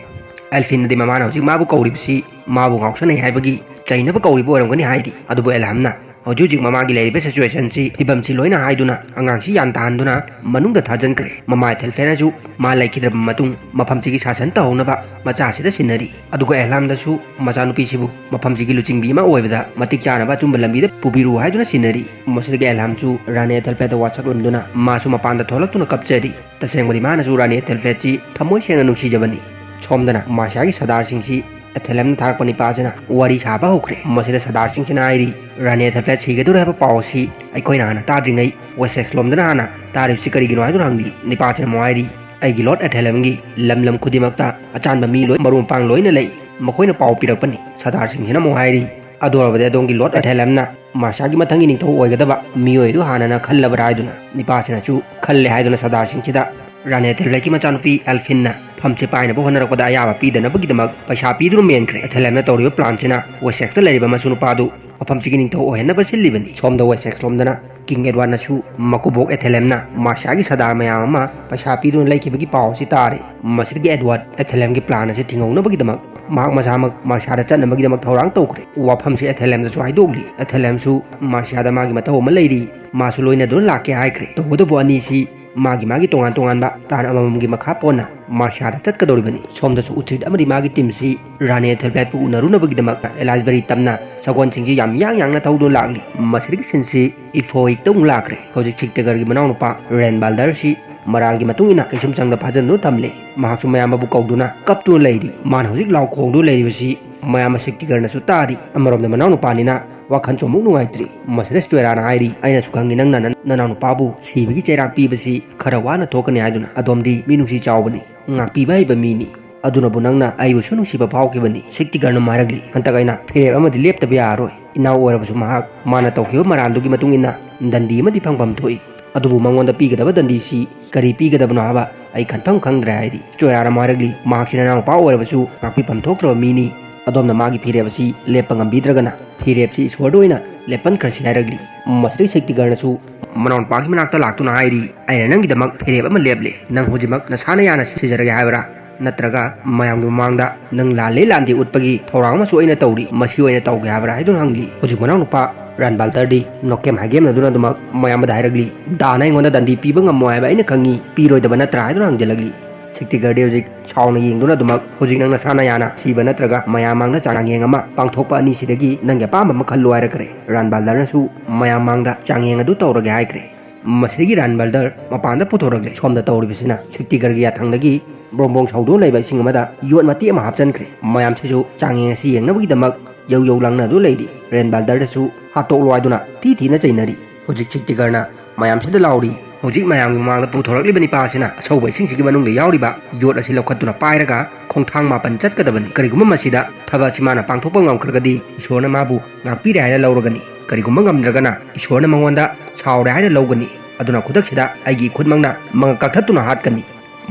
ꯑꯦꯜꯐꯤꯟꯅꯗꯤ ꯃꯃꯥꯅ ꯍꯧꯖꯤꯛ ꯃꯥꯕꯨ ꯀꯧꯔꯤꯕꯁꯤ ꯃꯥꯕꯨ ꯉꯥꯎꯁꯟꯅꯩ ꯍꯥꯏꯕꯒꯤ ꯆꯩꯅꯕ ꯀꯧꯔꯤꯕ ꯑꯣꯏꯔꯝꯒꯅꯤ ꯍꯥꯏꯔꯤ꯫ ꯑꯗꯨꯕꯨ ꯑꯦꯜꯍꯥꯝꯅ ꯍꯧꯖꯤꯛ ꯍꯧꯖꯤꯛ ꯃꯃꯥꯒꯤ ꯂꯩꯔꯤꯕ ꯁꯤꯆꯨꯋꯦꯁꯟꯁꯤ, ꯐꯤꯕꯝꯁꯤ ꯂꯣꯏꯅ ꯍꯥꯏꯗꯨꯅ ꯑꯉꯥꯡꯁꯤ ꯌꯥꯟ ꯇꯥꯍꯟꯗꯨꯅ ꯃꯅꯨꯡꯗ ꯊꯥꯖꯤꯟꯈ꯭ꯔꯦ꯫ ꯃꯃꯥ ꯑꯦꯊꯦꯜꯐ꯭ꯂꯦꯠꯅꯁꯨ ꯃꯥ ꯂꯩꯈꯤꯗ꯭ꯔꯕ ꯃꯇꯨꯡ ꯃꯐꯝꯁꯤꯒꯤ ꯁꯥꯁꯟ ꯇꯧꯍꯧꯅꯕ ꯃꯆꯥꯁꯤꯗ ꯁꯤꯟꯅꯔꯤ꯫ ꯑꯗꯨꯒ ꯑꯦꯜꯍꯥꯝꯗꯁꯨ ꯃꯆꯥꯅꯨꯄꯤꯁꯤꯕꯨ ꯃꯐꯝꯁꯤꯒꯤ ꯂꯨꯆꯤꯡꯕꯤ ꯑꯃ ꯑꯣꯏꯕꯗ ꯃꯇꯤꯛ ꯆꯥꯅꯕ ꯑꯆꯨꯝꯕ ꯂꯝꯕꯤꯗ ꯄꯨꯕꯤꯔꯨ ꯍꯥꯏꯗꯨꯅ ꯁꯤꯟꯅꯔꯤ꯫ ꯃꯁꯤꯗꯒꯤ ꯑꯦꯜꯍꯥꯝꯁꯨ ꯔꯥꯅꯤ ꯑꯦꯊꯦꯜꯐ꯭ꯂꯦꯠꯇ ꯋꯥꯁꯛꯂꯝꯗꯨꯅ ꯃꯥꯁꯨ ꯃꯄꯥꯟꯗ ꯊꯣꯛꯂꯛꯇꯨꯅ ꯀꯞꯆꯔꯤ꯫ ꯇꯁꯦꯡꯕꯗꯤ ꯃꯥꯅꯁꯨ ꯔꯥꯅꯤ ꯑꯦꯊꯦꯜꯐ꯭ꯂꯦꯠꯁꯤ ꯊꯃꯣꯏ ꯁꯦꯡꯅ ꯅꯨꯡꯁꯤꯖꯕꯅꯤ꯫ ꯁꯣꯝꯗꯅ ꯃꯥꯔꯁꯤꯌꯥꯒꯤ ꯁꯔꯗꯥꯔꯁꯤꯡꯁꯤ ꯑꯦꯊꯦꯂꯝꯅ ꯊꯥꯔꯛꯄ ꯅꯤꯄꯥꯁꯤꯅ ꯋꯥꯔꯤ ꯁꯥꯕ ꯍꯧꯈ꯭ꯔꯦ꯫ ꯃꯁꯤꯗ ꯁꯔꯗꯥꯔꯁꯤꯡꯁꯤꯅ ꯍꯥꯏꯔꯤ, ꯔꯥꯅꯤ ꯑꯦꯊꯦꯜꯐ꯭ꯂꯦꯠ ꯁꯤꯒꯗꯧꯔꯦ ꯍꯥꯏꯕ ꯄꯥꯎ ꯑꯁꯤ ꯑꯩꯈꯣꯏꯅ ꯍꯥꯟꯅ ꯇꯥꯗ꯭ꯔꯤꯉꯩ ꯋꯦꯁꯦꯛꯁ ꯂꯣꯝꯗꯅ ꯍꯥꯟꯅ ꯇꯥꯔꯤꯕꯁꯤ ꯀꯔꯤꯒꯤꯅꯣ ꯍꯥꯏꯗꯨꯅ ꯍꯪꯂꯤ꯫ ꯅꯤꯄꯥꯁꯤꯅ ꯑꯃꯨꯛ ꯍꯥꯏꯔꯤ, ꯑꯩꯒꯤ ꯂꯣꯔꯗ ꯑꯦꯊꯦꯂꯝꯒꯤ ꯂꯝ ꯂꯝ ꯈꯨꯗꯤꯡꯃꯛꯇ ꯑꯆꯥꯟꯕ ꯃꯤ ꯂꯣꯏ, ꯃꯔꯨꯞ ꯃꯄꯥꯡ ꯂꯣꯏꯅ ꯂꯩ꯫ ꯃꯈꯣꯏꯅ ꯄꯥꯎ ꯄꯤꯔꯛꯄꯅꯤ꯫ ꯁꯔꯗꯥꯔꯁꯤꯡꯁꯤꯅ ꯑꯃꯨꯛ ꯍꯥꯏꯔꯤ, ꯑꯗꯨ ꯑꯣꯏꯔꯕꯗꯤ ꯑꯗꯣꯝꯒꯤ ꯂꯣꯔꯗ ꯑꯦꯊꯦꯂꯦꯝꯅ ꯃꯥꯔꯁꯤꯌꯥꯒꯤ ꯃꯊꯪꯒꯤ ꯅꯤꯡꯊꯧ ꯑꯣꯏꯒꯗꯕ ꯃꯤꯑꯣꯏ ꯑꯗꯨ ꯍꯥꯟꯅꯅ ꯈꯜꯂꯕ꯭ꯔꯥ ꯍꯥꯏꯗꯨꯅ꯫ ꯅꯤꯄꯥꯁꯤꯅꯁꯨ ꯈꯜꯂꯦ ꯍꯥꯏꯗꯨꯅ ꯁꯔꯗꯥꯔꯁꯤꯡꯁꯤꯗ ꯔꯥꯅꯤ ꯑꯦꯊꯦꯂꯦꯠꯀꯤ ꯃꯆꯥꯅꯨꯄꯤ ꯑꯦꯜꯐꯤꯟꯅ ꯐꯝꯁꯦ ꯄꯥꯏꯅꯕ ꯍꯣꯠꯅꯔꯛꯄꯗ ꯑꯌꯥꯕ ꯄꯤꯗꯅꯕꯒꯤꯗꯃꯛ ꯄꯩꯁꯥ ꯄꯤꯗꯨꯅ ꯃꯦꯟꯈ꯭ꯔꯦ꯫ ꯑꯦꯊꯦꯂꯦꯝꯅ ꯇꯧꯔꯤꯕ ꯄ꯭ꯂꯥꯟꯁꯤꯅ ꯋꯦꯁꯦꯛꯁꯇ ꯂꯩꯔꯤꯕ ꯃꯁꯨ ꯅꯨꯄꯥꯗꯨ ꯃꯐꯝꯁꯤꯒꯤ ꯅꯤꯡꯊꯧ ꯑꯣꯏꯍꯟꯅꯕ ꯁꯤꯜꯂꯤꯕꯅꯤ꯫ ꯁꯣꯝꯗ ꯋꯦꯁꯦꯛꯁ ꯂꯣꯝꯗꯅ ꯀꯤꯡ ꯑꯦꯗꯋꯥꯔꯗꯅꯁꯨ ꯃꯀꯨꯕꯣꯛ ꯑꯦꯊꯦꯂꯦꯝꯅ ꯃꯥꯔꯁꯤꯌꯥꯒꯤ ꯁꯔꯗꯥꯔ ꯃꯌꯥꯝ ꯑꯃ ꯄꯩꯁꯥ ꯄꯤꯗꯨꯅ ꯂꯩꯈꯤꯕꯒꯤ ꯄꯥꯎ ꯑꯁꯤ ꯇꯥꯔꯦ꯫ ꯃꯁꯤꯗꯒꯤ ꯑꯦꯗꯋꯥꯔꯗ ꯑꯦꯊꯦꯂꯦꯝꯒꯤ ꯄ꯭ꯂꯥꯟ ꯑꯁꯤ ꯊꯤꯡꯍꯧꯅꯕꯒꯤꯗꯃꯛ ꯃꯍꯥꯛ ꯃꯁꯥꯃꯛ ꯃꯥꯔꯁꯤꯌꯥꯗ ꯆꯠꯅꯕꯒꯤꯗꯃꯛ ꯊꯧꯔꯥꯡ ꯇꯧꯈ꯭ꯔꯦ꯫ ꯋꯥꯐꯝꯁꯤ ꯑꯦꯊꯦꯂꯦꯝꯗꯁꯨ ꯍꯥꯏꯗꯣꯛꯂꯤ꯫ ꯑꯦꯊꯦꯂꯦꯝꯁꯨ ꯃꯥꯔꯁꯤꯌꯥꯗ ꯃꯥꯒꯤ ꯃꯊꯧ ꯑꯃ ꯂꯩꯔꯤ, ꯃꯥꯁꯨ ꯂꯣꯏꯅꯗꯨꯅ ꯂꯥꯛꯀꯦ ꯍꯥꯏꯈ꯭ꯔꯦ꯫ ꯇꯧꯕꯇꯕꯨ ꯑꯅꯤꯁꯤ ꯃꯥꯒꯤ ꯃꯥꯒꯤ ꯇꯣꯉꯥꯟ ꯇꯣꯉꯥꯟꯕ ꯇꯥꯟ ꯑꯃꯃꯝꯒꯤ ꯃꯈꯥ ꯄꯣꯟꯅ ꯃꯥꯔꯁꯤꯌꯥꯗ ꯆꯠꯀꯗꯧꯔꯤꯕꯅꯤ꯫ ꯁꯣꯝꯗꯁꯨ ꯎꯆꯤꯠ ꯑꯃꯗꯤ ꯃꯥꯒꯤ ꯇꯤꯝꯁꯤ ꯔꯥꯅꯤ ꯑꯦꯊꯦꯂꯦꯠꯄꯨ ꯎꯅꯔꯨꯅꯕꯒꯤꯗꯃꯛ ꯑꯦꯂꯥꯏꯁꯕꯔꯤ ꯇꯝꯅ ꯁꯒꯣꯜꯁꯤꯡꯁꯤ ꯌꯥꯝ ꯌꯥꯡ ꯌꯥꯡꯅ ꯊꯧꯗꯨꯅ ꯂꯥꯛꯂꯤ꯫ ꯃꯁꯤꯗꯒꯤ ꯁꯤꯟꯁꯤ ꯏꯐꯣꯏꯛꯇ ꯑꯃꯨꯛ ꯂꯥꯛꯈ꯭ꯔꯦ꯫ ꯍꯧꯖꯤꯛ ꯁꯤꯛꯇꯒꯔꯒꯤ ꯃꯅꯥꯎꯅꯨꯄꯥ ꯔꯦꯟ ꯕꯥꯜꯗꯔꯁꯤ ꯃꯔꯥꯜꯒꯤ ꯃꯇꯨꯡ ꯏꯟꯅ ꯀꯩꯁꯨꯝꯁꯪꯗ ꯐꯥꯖꯤꯟꯗꯨꯅ ꯊꯝꯂꯦ꯫ ꯃꯍꯥꯛꯁꯨ ꯃꯌꯥꯝꯕꯕꯨ ꯀꯧꯗꯨꯅ ꯀꯞꯇꯨꯅ ꯂꯩꯔꯤ꯫ ꯃꯥꯅ ꯍꯧꯖꯤꯛ ꯂꯥꯎ ꯈꯣꯡꯗꯨꯅ ꯂꯩꯔꯤꯕꯁꯤ ꯃꯌꯥꯝꯕ ꯁꯤꯛꯇꯤꯒꯔꯅꯁꯨ ꯇꯥꯔꯤ꯫ ꯑꯃꯔꯣꯝꯗ ꯃꯅꯥꯎꯅꯨꯄꯥꯅꯤꯅ ꯋꯥꯈꯜꯁꯨ ꯑꯃꯨꯛ ꯅꯨꯡꯉꯥꯏꯇ꯭ꯔꯤ꯫ ꯃꯁꯤꯗ ꯆꯣꯏꯔꯥꯅ ꯍꯥꯏꯔꯤ, "ꯑꯩꯅꯁꯨ ꯈꯪꯉꯤ ꯅꯪꯅ ꯅ-, ꯅꯅꯥꯎꯅꯨꯄꯥꯕꯨ ꯁꯤꯕꯒꯤ ꯆꯩꯔꯥꯛ ꯄꯤꯕꯁꯤ ꯈꯔ ꯋꯥꯅ ꯊꯣꯛꯀꯅꯤ ꯍꯥꯏꯗꯨꯅ꯫ ꯑꯗꯣꯝꯗꯤ ꯃꯤꯅꯨꯡꯁꯤ ꯆꯥꯎꯕꯅꯤ, ꯉꯥꯛꯄꯤꯕ ꯍꯩꯕ ꯃꯤꯅꯤ꯫ ꯑꯗꯨꯅꯕꯨ ꯅꯪꯅ ꯑꯩꯕꯨꯁꯨ ꯅꯨꯡꯁꯤꯕ ꯐꯥꯎꯈꯤꯕꯅꯤ꯫" ꯁꯤꯛꯇꯤꯒꯔꯅ ꯍꯥꯏꯔꯛꯂꯤ, "ꯍꯟꯗꯛ ꯑꯩꯅ ꯐꯤꯔꯦꯞ ꯑꯃꯗꯤ ꯂꯦꯞꯇꯕ ꯌꯥꯔꯔꯣꯏ꯫ ꯏꯅꯥꯎ ꯑꯣꯏꯔꯕꯁꯨ ꯃꯍꯥꯛ ꯃꯥꯅ ꯇꯧꯈꯤꯕ ꯃꯔꯥꯜꯗꯨꯒꯤ ꯃꯇꯨꯡ ꯏꯟꯅ ꯗꯟꯗꯤ ꯑꯃꯗꯤ ꯐꯪꯐꯝ ꯊꯣꯛꯏ꯫ ꯑꯗꯨꯕꯨ ꯃꯉꯣꯟꯗ ꯄꯤꯒꯗꯕ ꯗꯟꯗꯤꯁꯤ ꯀꯔꯤ ꯄꯤꯒꯗꯕꯅꯣ ꯍꯥꯏꯕ ꯑꯩ ꯈꯟꯐꯝ ꯈꯪꯗ꯭ꯔꯦ" ꯍꯥꯏꯔꯤ꯫ ꯆꯣꯏꯔꯥꯅ ꯍꯥꯏꯔꯛꯂꯤ, "ꯃꯍꯥꯛꯁꯤ ꯅꯅꯥꯎꯄꯥ ꯑꯣꯏꯔꯕꯁꯨ ꯉꯥꯛꯄꯤꯐꯝ ꯊꯣꯛꯇ꯭ꯔꯕ ꯃꯤꯅꯤ꯫ ꯑꯗꯣꯝꯅ ꯃꯥꯒꯤ ꯐꯤꯔꯦꯞ ꯑꯁꯤ ꯂꯦꯞꯄ ꯉꯝꯕꯤꯗ꯭ꯔꯒꯅ ꯐꯤꯔꯦꯞꯁꯤ ꯏꯁꯣꯔꯗ ꯑꯣꯏꯅ ꯂꯦꯞꯄꯟꯈ꯭ꯔꯁꯤ" ꯍꯥꯏꯔꯛꯂꯤ꯫ ꯃꯁꯤꯗ ꯁꯤꯛꯇꯤꯒꯔꯅꯁꯨ ꯃꯅꯥꯎꯅꯨꯄꯥꯒꯤ ꯃꯅꯥꯛꯇ ꯂꯥꯛꯇꯨꯅ ꯍꯥꯏꯔꯤ, "ꯑꯩꯅ ꯅꯪꯒꯤꯗꯃꯛ ꯐꯤꯔꯦꯞ ꯑꯃ ꯂꯦꯞꯂꯦ꯫ ꯅꯪ ꯍꯧꯖꯤꯛꯃꯛ ꯅꯁꯥꯅ ꯌꯥꯅ ꯁꯤꯖꯔꯒꯦ ꯍꯥꯏꯕ꯭ꯔꯥ? ꯅꯠꯇ꯭ꯔꯒ ꯃꯌꯥꯝꯒꯤ ꯃꯃꯥꯡꯗ ꯅꯪ ꯂꯥꯜꯂꯦ ꯂꯥꯟꯗꯦ ꯎꯠꯄꯒꯤ ꯊꯧꯔꯥꯡ ꯑꯃꯁꯨ ꯑꯩꯅ ꯇꯧꯔꯤ, ꯃꯁꯤ ꯑꯣꯏꯅ ꯇꯧꯒꯦ ꯍꯥꯏꯕ꯭ꯔꯥ?" ꯍꯥꯏꯗꯨꯅ ꯍꯪꯂꯤ꯫ ꯍꯧꯖꯤꯛ ꯃꯅꯥꯎꯅꯨꯄꯥ ꯔꯥꯟ ꯕꯥꯜꯇꯔꯗꯤ ꯅꯣꯀꯦꯝ ꯍꯥꯏꯒꯦꯝꯅꯗꯨꯅ ꯑꯗꯨꯃꯛ ꯃꯌꯥꯝꯕꯗ ꯍꯥꯏꯔꯛꯂꯤ, "ꯗꯥꯅ ꯑꯩꯉꯣꯟꯗ ꯗꯟꯗꯤ ꯄꯤꯕ ꯉꯝꯃꯣ ꯍꯥꯏꯕ ꯑꯩꯅ ꯈꯪꯉꯤ, ꯄꯤꯔꯣꯏꯗꯕ ꯅꯠꯇ꯭ꯔꯥ?" ꯍꯥꯏꯗꯨꯅ ꯍꯪꯖꯜꯂꯛꯂꯤ꯫ ꯁꯤꯛꯇꯤꯒꯔꯗꯤ ꯍꯧꯖꯤꯛ ꯁꯥꯎꯅ ꯌꯦꯡꯗꯨꯅ ꯑꯗꯨꯃꯛ, "ꯍꯧꯖꯤꯛ ꯅꯪ ꯅꯁꯥꯅ ꯌꯥꯅ ꯁꯤꯕ ꯅꯠꯇ꯭ꯔꯒ ꯃꯌꯥꯝ ꯃꯥꯡꯗ ꯆꯥꯡꯌꯦꯡ ꯑꯃ ꯄꯥꯡꯊꯣꯛꯄ ꯑꯅꯤꯁꯤꯗꯒꯤ ꯅꯪꯒꯤ ꯑꯄꯥꯝꯕ ꯑꯃ ꯈꯜꯂꯨ" ꯍꯥꯏꯔꯛꯈ꯭ꯔꯦ꯫ ꯔꯥꯟ ꯕꯥꯜꯗꯔꯅꯁꯨ ꯃꯌꯥꯝ ꯃꯥꯡꯗ ꯆꯥꯡꯌꯦꯡ ꯑꯗꯨ ꯇꯧꯔꯒꯦ ꯍꯥꯏꯈ꯭ꯔꯦ꯫ ꯃꯁꯤꯗꯒꯤ ꯔꯥꯟ ꯕꯥꯜꯗꯔ ꯃꯄꯥꯟꯗ ꯄꯨꯊꯣꯔꯛꯂꯦ꯫ ꯁꯣꯝꯗ ꯇꯧꯔꯤꯕꯁꯤꯅ ꯁꯤꯛꯇꯤꯒꯔꯒꯤ ꯌꯥꯊꯪꯗꯒꯤ ꯕ꯭ꯔꯣꯡ ꯕ꯭ꯔꯣꯡ ꯁꯧꯗꯨꯅ ꯂꯩꯕ ꯏꯁꯤꯡ ꯑꯃꯗ ꯌꯣꯠ ꯃꯇꯦꯛ ꯑꯃ ꯍꯥꯞꯆꯤꯟꯈ꯭ꯔꯦ꯫ ꯃꯌꯥꯝꯁꯤꯁꯨ ꯆꯥꯡꯌꯦꯡ ꯑꯁꯤ ꯌꯦꯡꯅꯕꯒꯤꯗꯃꯛ ꯌꯧ ꯌꯧ ꯂꯥꯡꯅꯗꯨꯅ ꯂꯩꯔꯤ꯫ ꯔꯦꯟ ꯕꯥꯜꯗꯔꯗꯁꯨ ꯍꯥꯠꯇꯣꯛꯂꯣ ꯍꯥꯏꯗꯨꯅ ꯊꯤ ꯊꯤꯅ ꯆꯩꯅꯔꯤ꯫ ꯍꯧꯖꯤꯛ ꯁꯤꯛꯇꯤꯒꯔꯅ ꯃꯌꯥꯝꯁꯤꯗ ꯂꯥꯎꯔꯤ, ꯍꯧꯖꯤꯛ ꯃꯌꯥꯝꯒꯤ ꯃꯃꯥꯡꯗ ꯄꯨꯊꯣꯔꯛꯂꯤꯕ ꯅꯤꯄꯥ ꯑꯁꯤꯅ ꯑꯁꯧꯕ ꯏꯁꯤꯡꯁꯤꯒꯤ ꯃꯅꯨꯡꯗ ꯌꯥꯎꯔꯤꯕ ꯌꯣꯠ ꯑꯁꯤ ꯂꯧꯈꯠꯇꯨꯅ ꯄꯥꯏꯔꯒ ꯈꯣꯡꯊꯥꯡ ꯃꯥꯄꯟ ꯆꯠꯀꯗꯕꯅꯤ꯫ ꯀꯔꯤꯒꯨꯝꯕ ꯃꯁꯤꯗ ꯊꯕꯛ ꯑꯁꯤ ꯃꯥꯅ ꯄꯥꯡꯊꯣꯛꯄ ꯉꯝꯈ꯭ꯔꯒꯗꯤ ꯏꯁꯣꯔꯅ ꯃꯥꯕꯨ ꯉꯥꯛꯄꯤꯔꯦ ꯍꯥꯏꯅ ꯂꯧꯔꯒꯅꯤ꯫ ꯀꯔꯤꯒꯨꯝꯕ ꯉꯝꯗ꯭ꯔꯒꯅ ꯏꯁꯣꯔꯅ ꯃꯉꯣꯟꯗ ꯁꯥꯎꯔꯦ ꯍꯥꯏꯅ ꯂꯧꯒꯅꯤ꯫ ꯑꯗꯨꯅ ꯈꯨꯗꯛꯁꯤꯗ ꯑꯩꯒꯤ ꯏꯈꯨꯠꯃꯛꯅ ꯃꯉꯛ ꯀꯛꯊꯠꯇꯨꯅ ꯍꯥꯠꯀꯅꯤ꯫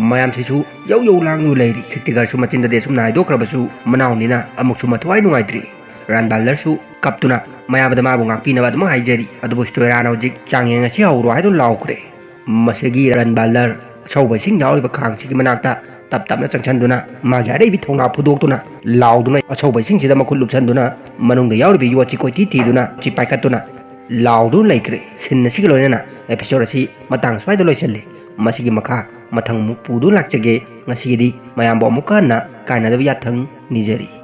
ꯃꯌꯥꯝꯁꯤꯁꯨ ꯌꯧ ꯌꯧ ꯂꯥꯡꯗꯨꯅ ꯂꯩꯔꯤ꯫ ꯁꯤꯇꯤꯒꯔꯁꯨ ꯃꯆꯤꯟꯗꯗꯤ ꯑꯁꯨꯝꯅ ꯍꯥꯏꯗꯣꯛꯈ꯭ꯔꯕꯁꯨ ꯃꯅꯥꯎꯅꯤꯅ ꯑꯃꯨꯛꯁꯨ ꯃꯊ꯭ꯋꯥꯏ ꯅꯨꯡꯉꯥꯏꯇ꯭ꯔꯤ꯫ ꯔꯥꯟꯕꯥꯂꯔꯁꯨ ꯀꯞꯇꯨꯅ ꯃꯌꯥꯝꯗ ꯃꯥꯕꯨ ꯉꯥꯛꯄꯤꯅꯕ ꯑꯗꯨꯃꯛ ꯍꯥꯏꯖꯔꯤ꯫ ꯑꯗꯨꯕꯨ ꯁ꯭ꯇꯣꯏꯔꯥꯅ ꯍꯧꯖꯤꯛ ꯆꯥꯡꯌꯦꯡ ꯑꯁꯤ ꯍꯧꯔꯣ ꯍꯥꯏꯗꯨꯅ ꯂꯥꯎꯈ꯭ꯔꯦ꯫ ꯃꯁꯤꯒꯤ ꯔꯥꯟꯕꯥꯂꯔ ꯑꯁꯧꯕ ꯏꯁꯤꯡ ꯌꯥꯎꯔꯤꯕ ꯈꯥꯡꯁꯤꯒꯤ ꯃꯅꯥꯛꯇ ꯇꯞ ꯇꯞꯅ ꯆꯪꯁꯤꯟꯗꯨꯅ ꯃꯥꯒꯤ ꯑꯔꯩꯕꯤ ꯊꯧꯅꯥ ꯐꯨꯗꯣꯛꯇꯨꯅ ꯂꯥꯎꯗꯨꯅ ꯑꯁꯧꯕ ꯏꯁꯤꯡꯁꯤꯗ ꯃꯈꯨꯠ ꯂꯨꯞꯁꯟꯗꯨꯅ ꯃꯅꯨꯡꯗ ꯌꯥꯎꯔꯤꯕ ꯌꯣꯠꯁꯤ ꯀꯣꯏꯊꯤ ꯊꯤꯗꯨꯅ ꯁꯤ ꯄꯥꯏꯈꯠꯇꯨꯅ ꯂꯥꯎꯗꯨꯅ ꯂꯩꯈ꯭ꯔꯦ꯫ ꯁꯤꯟ ꯑꯁꯤꯒ ꯂꯣꯏꯅꯅ ꯑꯦꯄꯤꯁꯣꯗ ꯑꯁꯤ ꯃꯇꯥꯡ ꯁ꯭ꯋꯥꯏꯗ ꯂꯣꯏꯁꯤꯜꯂꯤ꯫ ꯃꯁꯤꯒꯤ ꯃꯈꯥ ꯃꯊꯪ ꯑꯃꯨꯛ ꯄꯨꯗꯨꯅ ꯂꯥꯛꯆꯒꯦ꯫ ꯉꯁꯤꯒꯤꯗꯤ ꯃꯌꯥꯝꯕꯨ ꯑꯃꯨꯛꯀ ꯍꯟꯅ ꯀꯥꯏꯅꯗꯕ ꯌꯥꯊꯪ ꯅꯤꯖꯔꯤ꯫